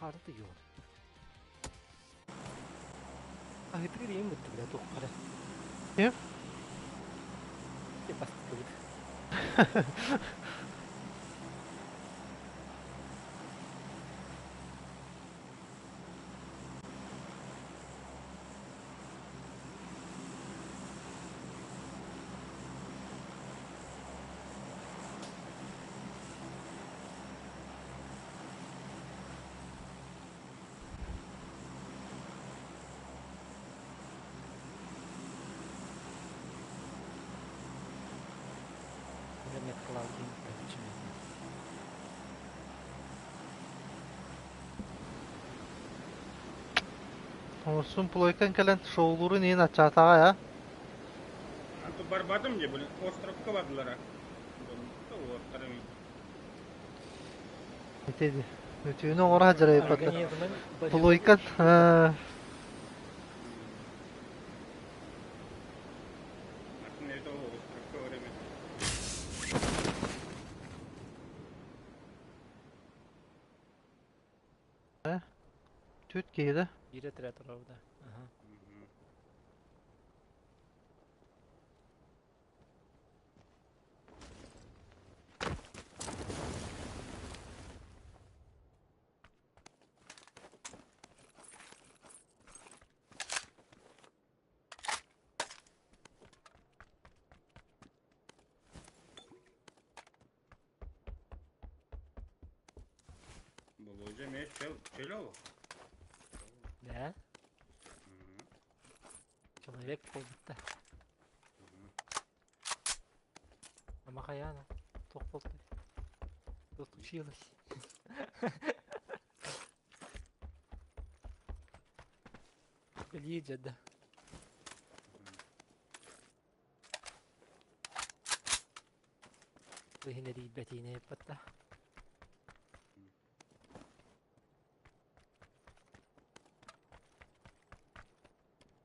Хаары тыйыыр. Аһытыгыр ийэм бытты бля туоххара. Ким? Бастыкыбыт. Бля, Клаудин, короче, Оҥорсун плойкан кэлэн шоулуурун иһин аччаатаҕа я. Анту барбатым дьэ, били островка бардылара. Уоттарым. Ити үтүөнү оҥоро сылдьар Плойкан Атын это островка время. Түт киһи Биир отряд да. Ага. Болуожа эмиэ чөл чөл ол. Да? Человек буолбут Ама хайаана? Туох буолтуй? Что случилось? Билии да. Иһин эрийбэтиини ыппатта.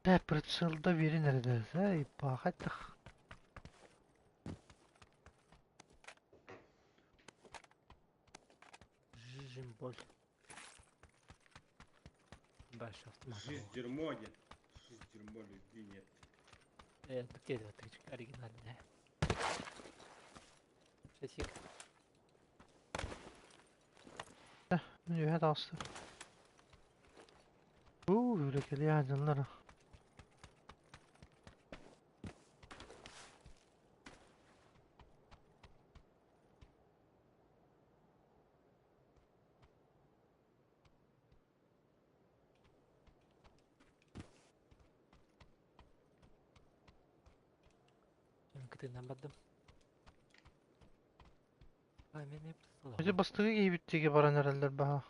Бля, прицелда биэрин эрэ ебахать. Жижим боль. Дальше автомат. Жизнь дерьмо один. Жизнь дерьмо, любви нет. Где эта тычка оригинальная? Часик. Үһэ таҕыста. Уу, үлэкэлиэ дьоннор. Кытыынан бардым. Ай, мен Ити бастакы киһибиттиги баран эрэллэр баһа.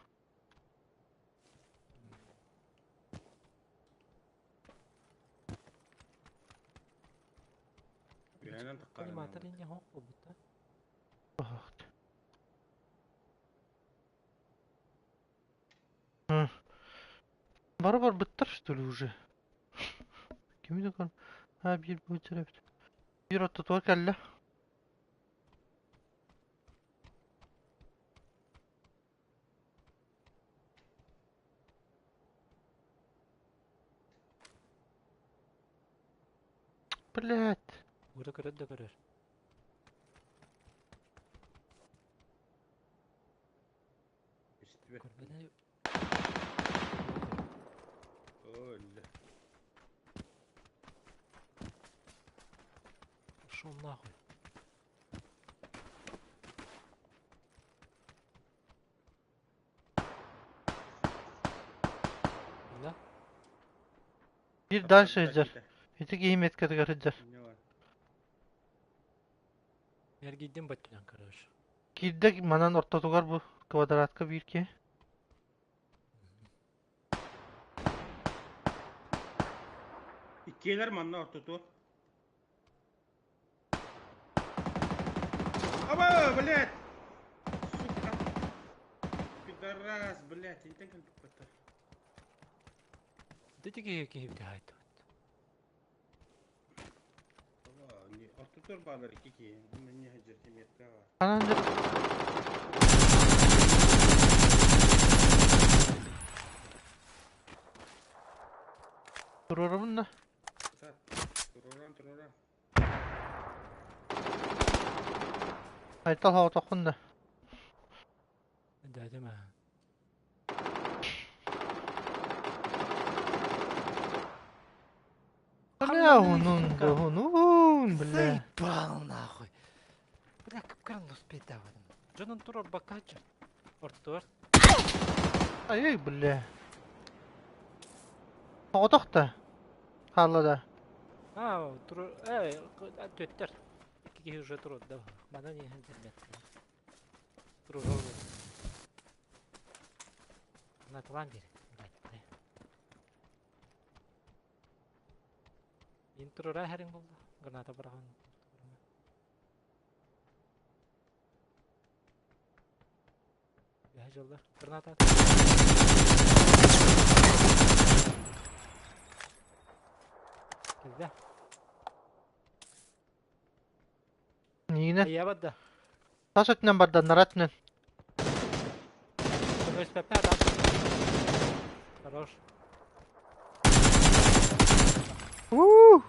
Үһэнэн таххаран. Аниматор не хох болбут. Бары барбыттар что ли уже? Кими да көр. А биир бу эбит. Биир ортотугар кэллэ. Блять. Ура көрөр да көрөр. Истибэт. Көрбөтө. Өллө. Пошел нахуй. Да? Биир дальше сылдьар. Ити киһи меткатыгар сылдьар. Не бар. Эргийдим баттынан, короче. Киирдэ манан ортотугар бу квадратка биир киһи. Иккиэлэр манна ортоту. Аба, блядь! Сука! Пидорас, блядь, интен кэлбиппэттэр. Ити киһи киһи хайт. Аба, не ортотур баалар икки киһи. Онно не хаджар метка бар. Анан Туруорабын да? Туруран, туруран. Айтал соҕотоххун да? Дядя ма. Бля, онун, онун, бля. Заебал нахуй. Бля, кып-кыран успеть давадым. Дьонун турар бакачы. Ортотугар. Ай, бля. Соҕотох да? Хаалла да? А, тур... Э, түөттэр. Икки киһи уже турар да. Манан иһэн дьэрбэт. Турар. Наталан бери. Мин турара хәрин булды. Граната бырахан. Үһэ дьоллор. Граната. Кэлдэ. Миигинэн. Эйэ барда. Тас өттүнэн барда, нара өттүнэн. Көмөспөппө да. Хорош. Уу!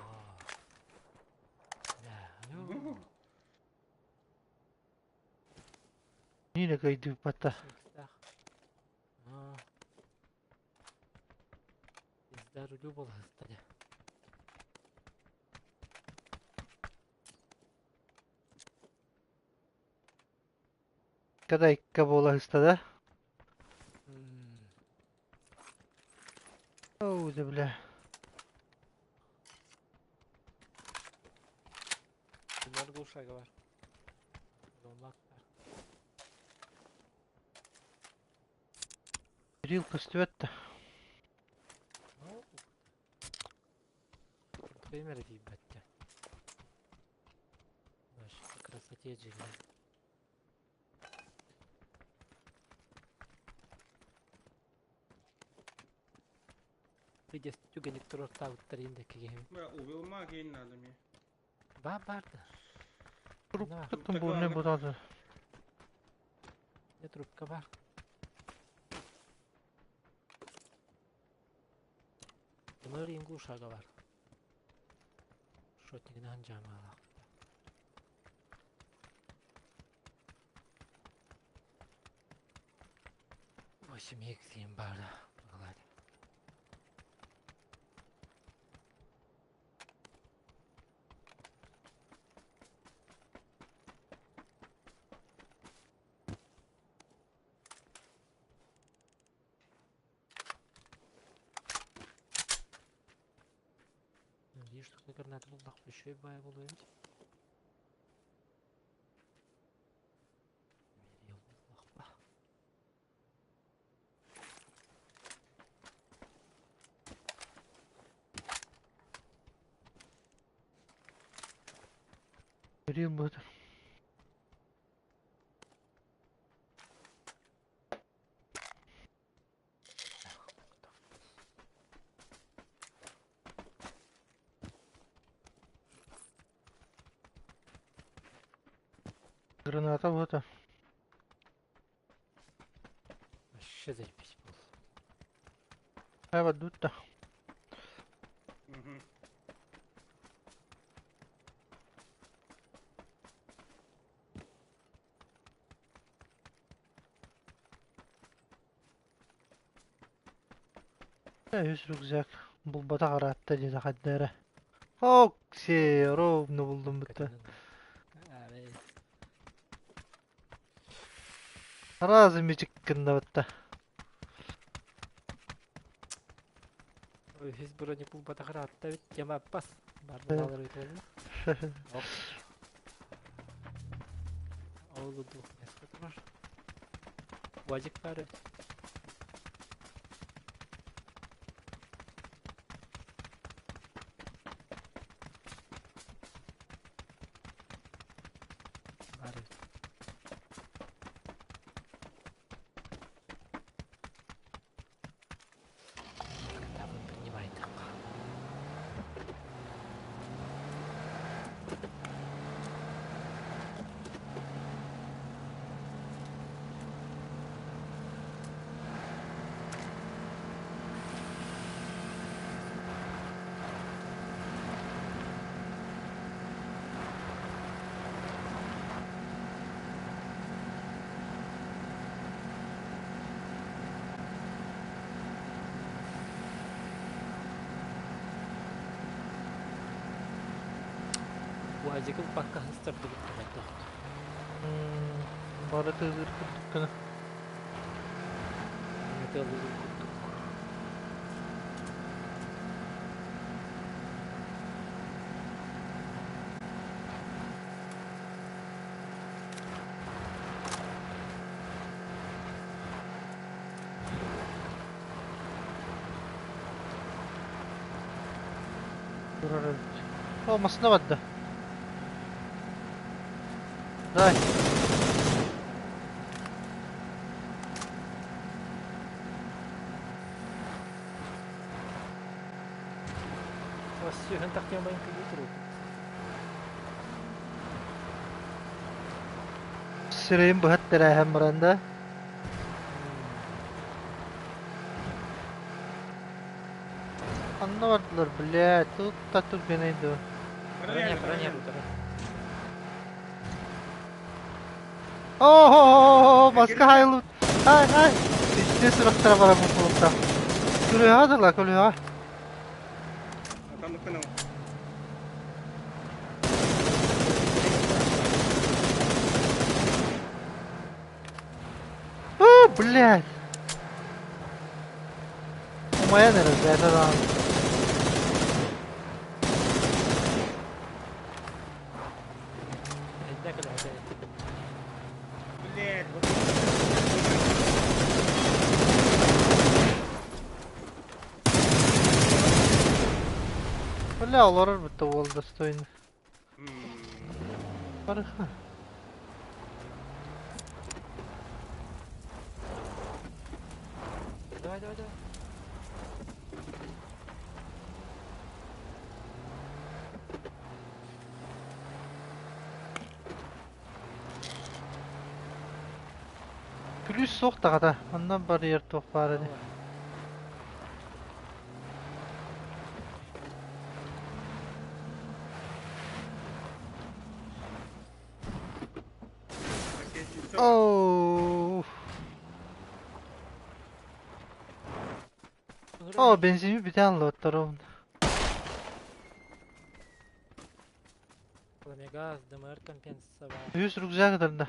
Миинэ кыйдыыппата. Пизда рулю буолаһыста дьэ. Когда икка буолаһыста да? Оу, да бля. Bunlar глушага бар. Долмак бар. Кирилл көстүбэт да. Пример тиийбэттэ. Вообще по красоте дьиҥэ. Видя түгэнник туруортаабыттар иин да киһим. Бля, убил магии надо мне. Баар баар да. Трубкатын буурнай бутааты. Не трубка баар. Тымыр ингушага бар. Шотнигынан жамаалаах. Восемь икс баар баҕалаат. Биир штука гранат буллах еще бай булуйбут. Кирилл будет. Граната вот. Вообще заебись был. Хайва дутта. Үс рюкзак булбатах араатта диэтэ хайда эрэ. Ок-сиэ, ровно буллум бүтэ. Сразу мичик гынна бытта. Үһүс броня булбатах ыраатта эбит, тема аппас. Бар балалар ыытылынна. Ол двух мест турар. Уазик баар эбит. Баар эбит. Когда вы принимаете? УАЗигы ылбакка сыстардыбыт хайдах. Бары тыылыыр курдук гына. Тыаллыыр курдук. Турар эбит. О, массыына барда. Дай. Сүүһүн тахтыан байын күлүү туруу. Сирэйин быһат тэрээһин баран да. Ханна бардылар, блядь, тут та түргэнэй дуо? Броня, броня утары. О, маска хайлут. Ай, ай. Пиздец сурахтара баран букулукта. Күлүөҕэ дыла, күлүөҕэ. О, блядь. Умайан эрэр, бэйэтэ даҕаны. Эдде кэлэһэ. Блядь, вот Бля, олорор бутта уол достойный. Барыха. Давай, давай, давай. Күлүүс суох даҕата. Онно барыйар туох баара дии. Оу. О, бензини бүтэн аллыбыттар. Пламегаз, ДМР компенсовал. Үс рюкзак ытырда.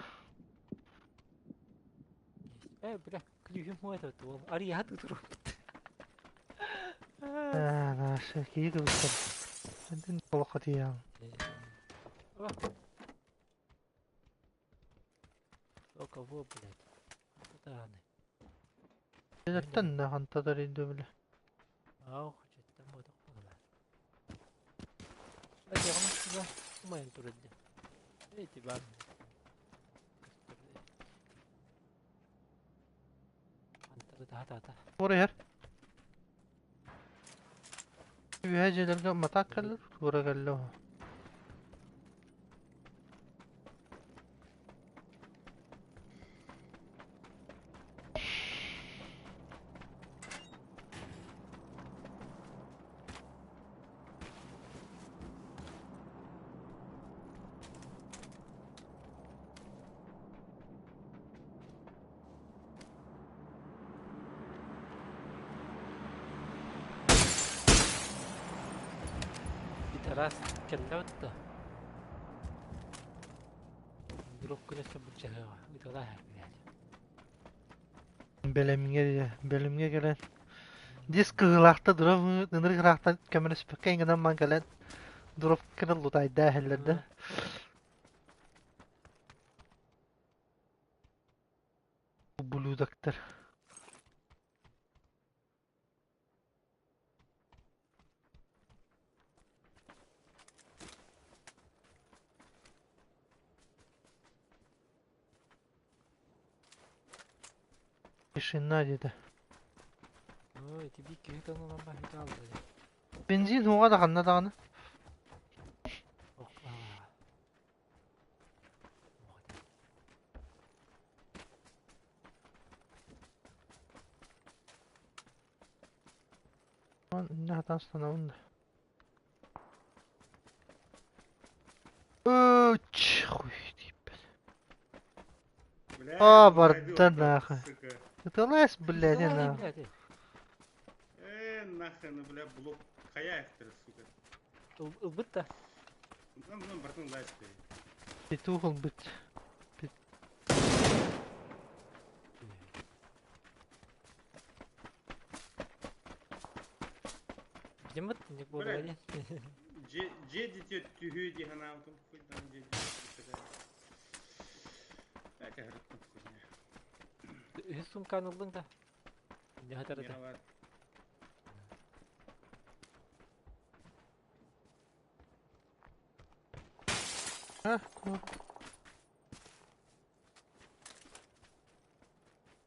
Бля, ключ мой этот уол. Ария тут Аа, наша киһи кыбыстар. Антын олоххо тиийэҕин. О, кого, блядь? Куда они? Дьэттэн да ханта тарыйда бile. Ау, дьэттэн буотах буолла. Атыаҕым сыла умайан турар дии. Эти бар. Антары таата. Туора иһэр. Үөһэ дьиэлэргэ матаак кэллэ, туора кэллэ. Пидорас кэллэ да. Дроп күнэскэ былдьаһыаҕа ыталаа блядь. Бэлэмҥэ бэлэмҥэ кэлэн диск кыһыылаахта дроп ынырык ыраахтан көмөлөспөккө иҥинэн ман кэлэн дроп кэлэн лутайдаа иһэллэр да. Ублюдоктар. Тишина диэтэ. Ой, тебе киһи ылан баһыйда алла. Бензин уоҕа да ханна даҕаны. Ох, Иннэ хатан станабын да. Өч, хуй тииппэт. Бля, А, ну барда пойдёт, нахуй. сука. Ыталас, блядь, на. Блядь. Нахрен, бля, блок хаяхтер, сука. Ылбыт да. Онон барытын лайк Петух ылбыт. Диммит не буолуо диэн. Дьиэ дитиэ түһүү дии санаабытым хуйдан дьиэ дитиэ кэһэртэн хуйня. Үһүс суумканы ыллыҥ да? Дьаһатар этэ.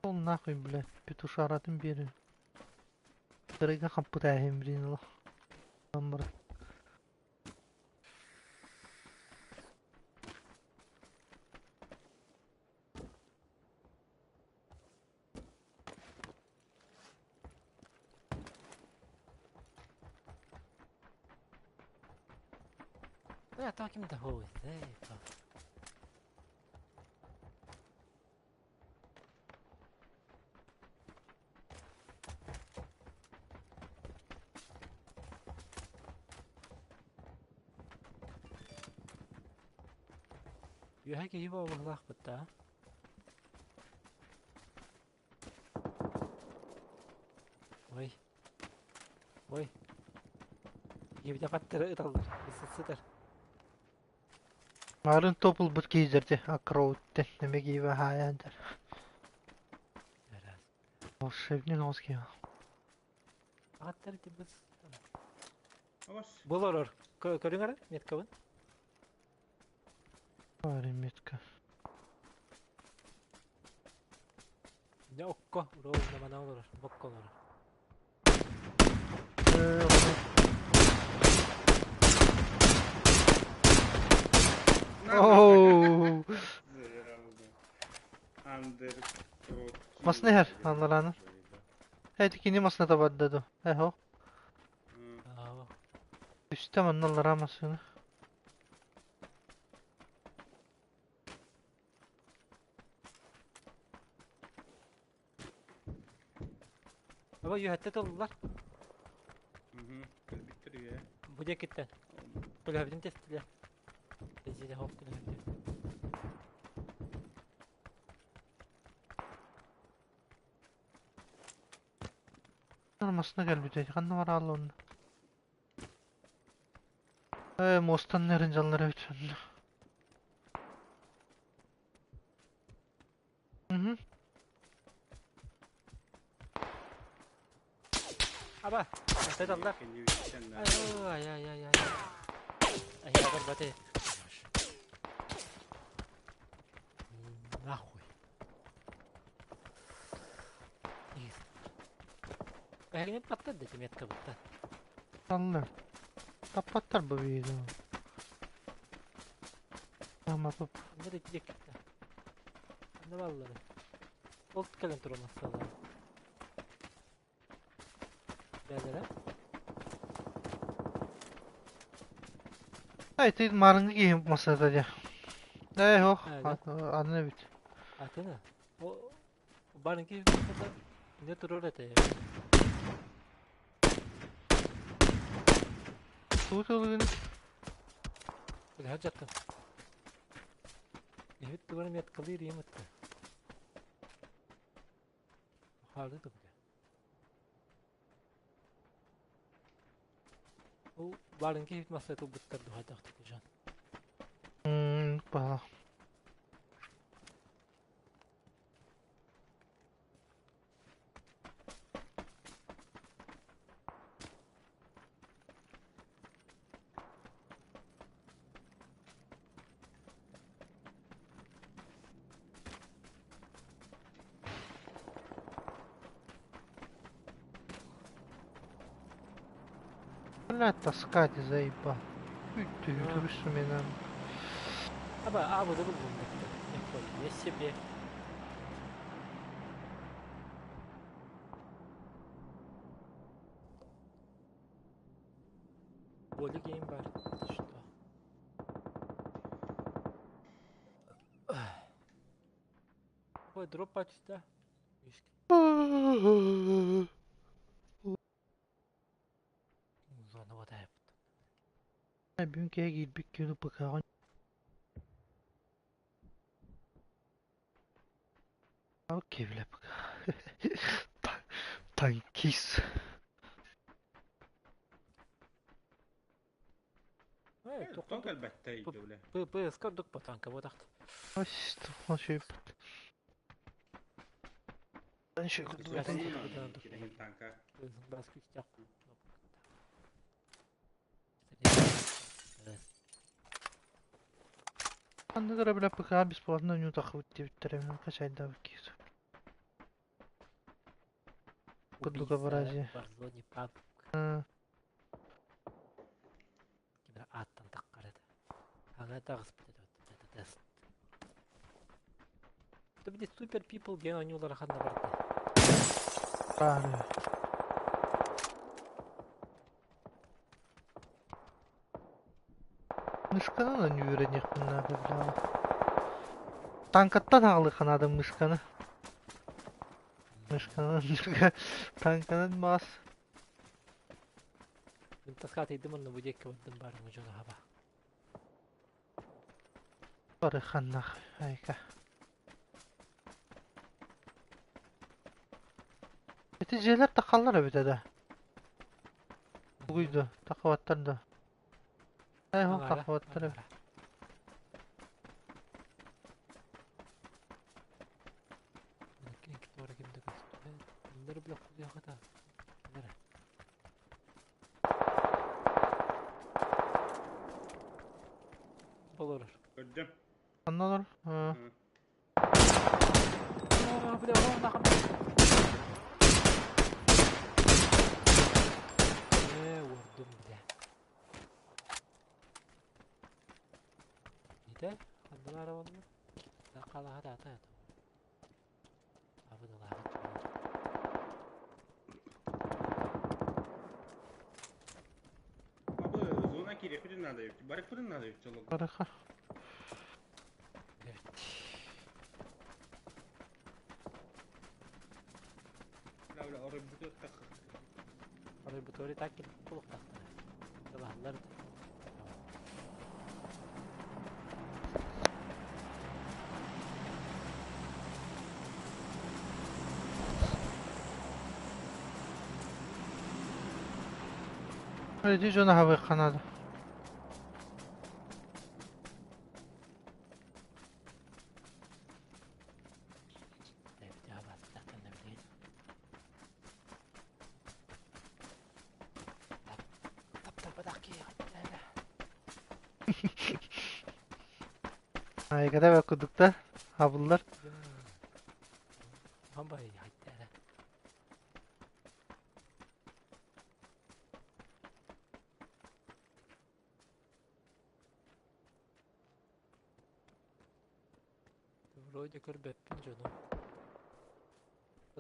Ол нахуй, блядь, петушаратын биэрин. Сырайга хаппыт ээһин билин олох. Баран. Бля, talking the whole thing. Үөһэ киһи буолуохтаахпыт да. Ой. Ой. Киһибитэ хаттары ыталлар. Сытар. Марын топулбут киһилэрди акроуттен неме киһи хаайаандар. Волшебник оҕус киһи. Хаттары тибис. Бұл орор. Көрүҥ эрэ, меткабын. Бары метка. Дьэ окко, уруо мана олорор, бокко олорор. Оу. Масны иһэр алларааны. Эти кини масына табарда ду. Эхо. Үстэ манна аллараа массыына. Аба үөһэттэ тыллар. Кэлбиттэр үө. Бу диэкиттэн. Көлөһөбүтүн тестилэр. Бензине хоп көлөһөбүтүн. Массыына кэлбитэ. Ханна бараалла онно? Ээ, мостан эрин дьаллар эбит онно. Мгм. Аба, тыллар. Ай ай ай ай. Ай, баты. Нахуй. Эһигини паттар да метка бутта. Аллар. Таппаттар бу видео. Ама туп. Нere gidecek? Ne vallahi. Ол кэлэн турамассалар. Бээлэрэ. Ай, ты марыңы киһи масата дьэ. Ээ, ох, аны эбит. Атына. О, барыҥ киһи масата не турар этэ. Тугу тылыгын? Билэһэр дьаттым. Иһит тугар меткалыыр иим ытта. Хаалды да Ол барыҥ киһи масса тылбыттар дуһайдахтык жан. Баҕа. Блядь, таскать заебал. Ты меня. Аба, а вот это был Нихуя себе. Боли гейм бар. Что? Ой, дроп да? Зона вот. Бүгүн киһи киирбит күнү ПК-ҕа Окей, бля, пока. Танкист. Тоҕо кэлбэттэ бля. ПСК ордук по танка буотахт. Танка. Анныгар бля ПК бесплатно не тахыбыт диэбиттэрэ мин хачайдаабыт киһи. Курдука бразия. Warzone PUBG. Кимэр ааттан таххар этэ. Аңа таҕыспыт этэ тест. Это будет Super People диэн оонньуулара ханна барда? Баары. Мышканан үөрэниэхпин наада бля. Танкаттан аҕалыахха наада мышканы. Мышканан танканан маас. Мин таскаатыйдым онно бу диэкки бардым баарым дьоно хаба. Бары ханнах айка. Ити дьиэлэр тахаллар эбитэ да. Бугуйду, тахыбаттар да. Э, тахыбаттар эбит. Болорор. Көрдүм. Ханна олор? Аа, бля, о, нахуй. Э, уордум, бля. Нете? Ханналар болду? Қалаға ата ата. Абыдылаға. Абы зона кириэхпитин наада эбит. Барыкпытын наада эбит чолок. Барыха. Бля, бля, оройбуту так. Оройбутуори так килип булуктахтара. Талаһаллар. Ити дьон аһабыахха наада. Айгада бак кудукта хабыллар. Вроде көрбөппүн дьону.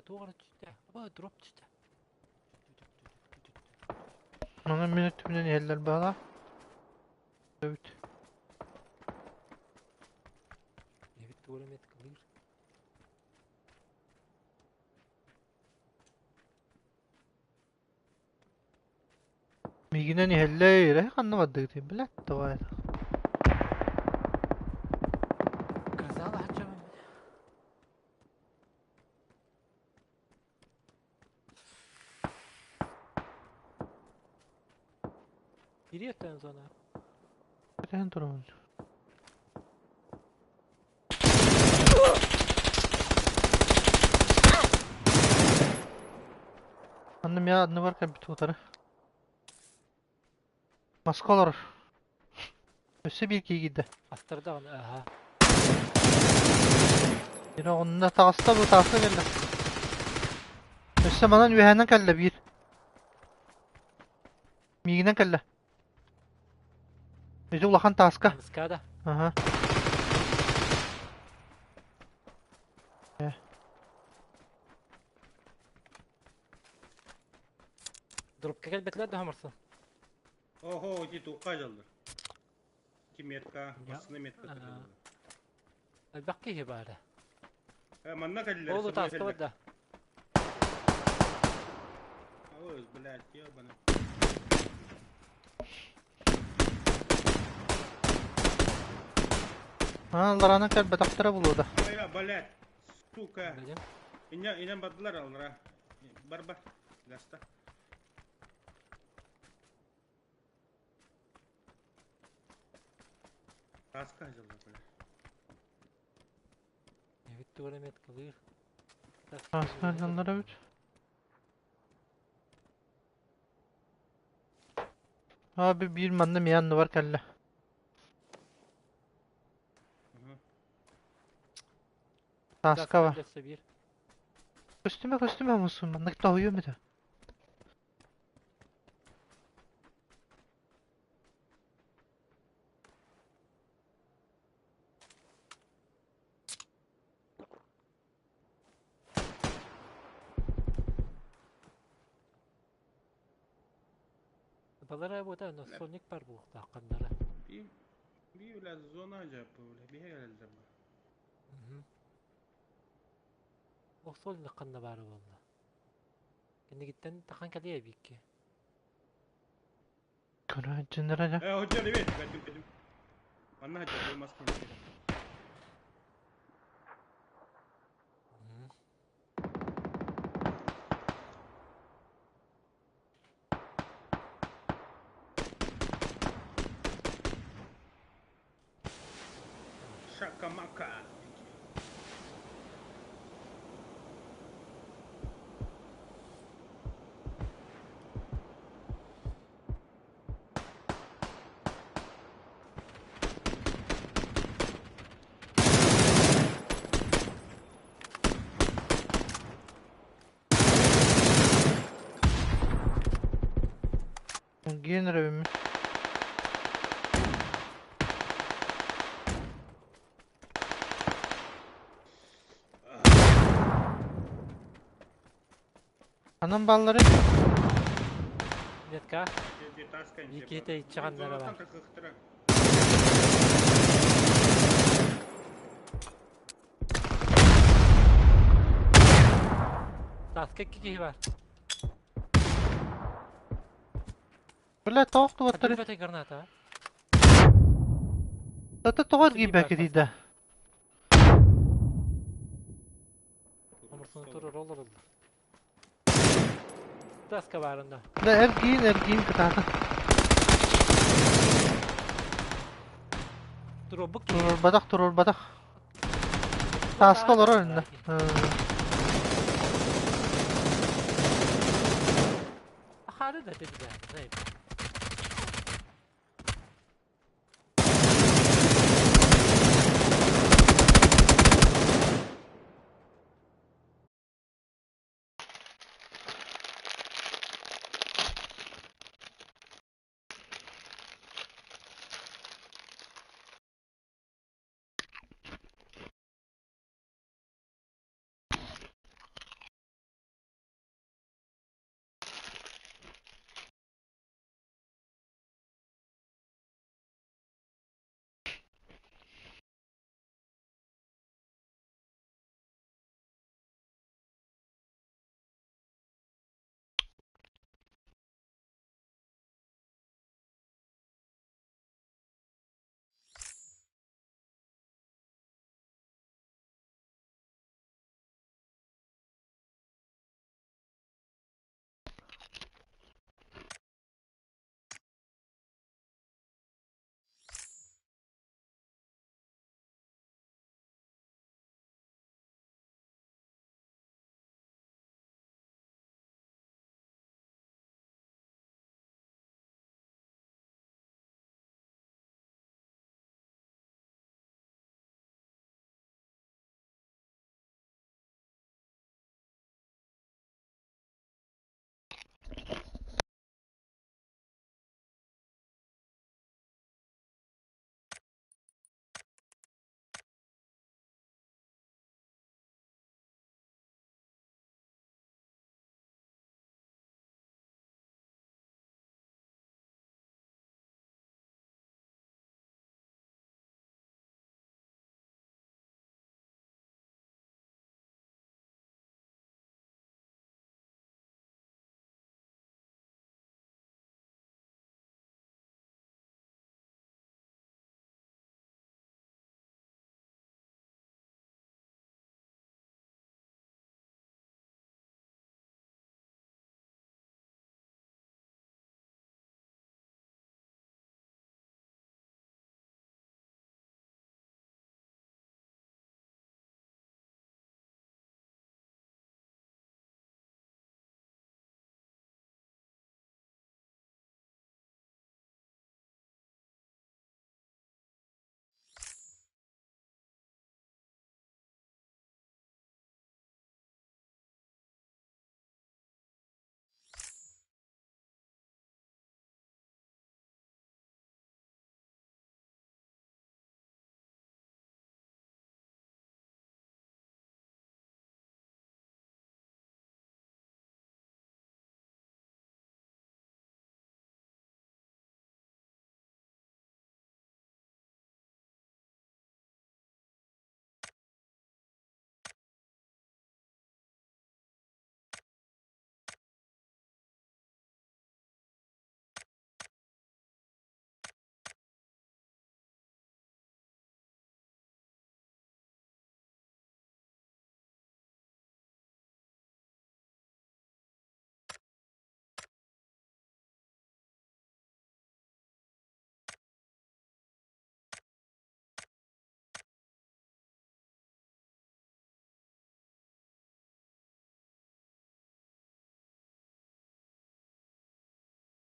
Туох эрэ түстэ. Аба дроп түстэ. Манан мин өттүбүнэн иһэллэр баҕа. Эбит. Эбит туора эмиэ кылыыр. Миигинэн иһэллэр, э ханна бардыгытый, блядь, давай. Казала хачабын. Кириэттэн зона. Кэтэһэн турабын. Анны миа анныбар кэлбит утары. Маска олорор. Өссө биир киһи киирдэ. Астардаҕына, аха. Биир оҕунна таҕыста бу таҕыста кэллэ. Өссө манан үөһээнэн кэллэ биир. Миигинэн кэллэ. Ити улахан тааска. Маскада. Аха. Дропка кэлбэтилэр да хамарсан. Ого, ити туохха дьаллар. Ити метка, массыына метката дьаллар. Элбэх киһи баара. Манна кэллилэр. Ол тааска барда. Ой, блядь, ебаный. Аллараанан кэлбэтэхтэрэ буолуо да. Ой, блядь, сука. Блин. Инньэ инэн бардылар аллара. Бар бар. Гаста. Таска дьылла бля. Эбит туора меткалыыр. Таска дьоннор эбит. Abi биир манна миэн анныбар кэллэ. Таска бар. Биир. Көстүмэ көстүмэ мусун маннык тоһуйуом этэ. Балара буота но Соник бар буохтаах ханнара. Би би бля зона ажаппы бля. Биһэ кэлэллэр бу. Ол Соник ханна баара буолла. Кэннигиттэн тахан кэлиэ эбикки. Көрөөччүннэрэ дьэ. Э, hocam evet, benim benim. Манна хадьа бу маска. Шака-мака. Генер эбиммин. Ханан баалларый? Метка. Никита иччаҕаннара бар. Таска икки киһи бар. Бля, тоох туоттары. Хатырбатай граната. Тата тоҕо эргийбэккитий да? Омурсуну турар олороллор. Таска баарында. Да эргиин эргиин кытаата. Туруорбут Туруорбатах туруорбатах. Тааска олорор иннэ. Ахары да dedi.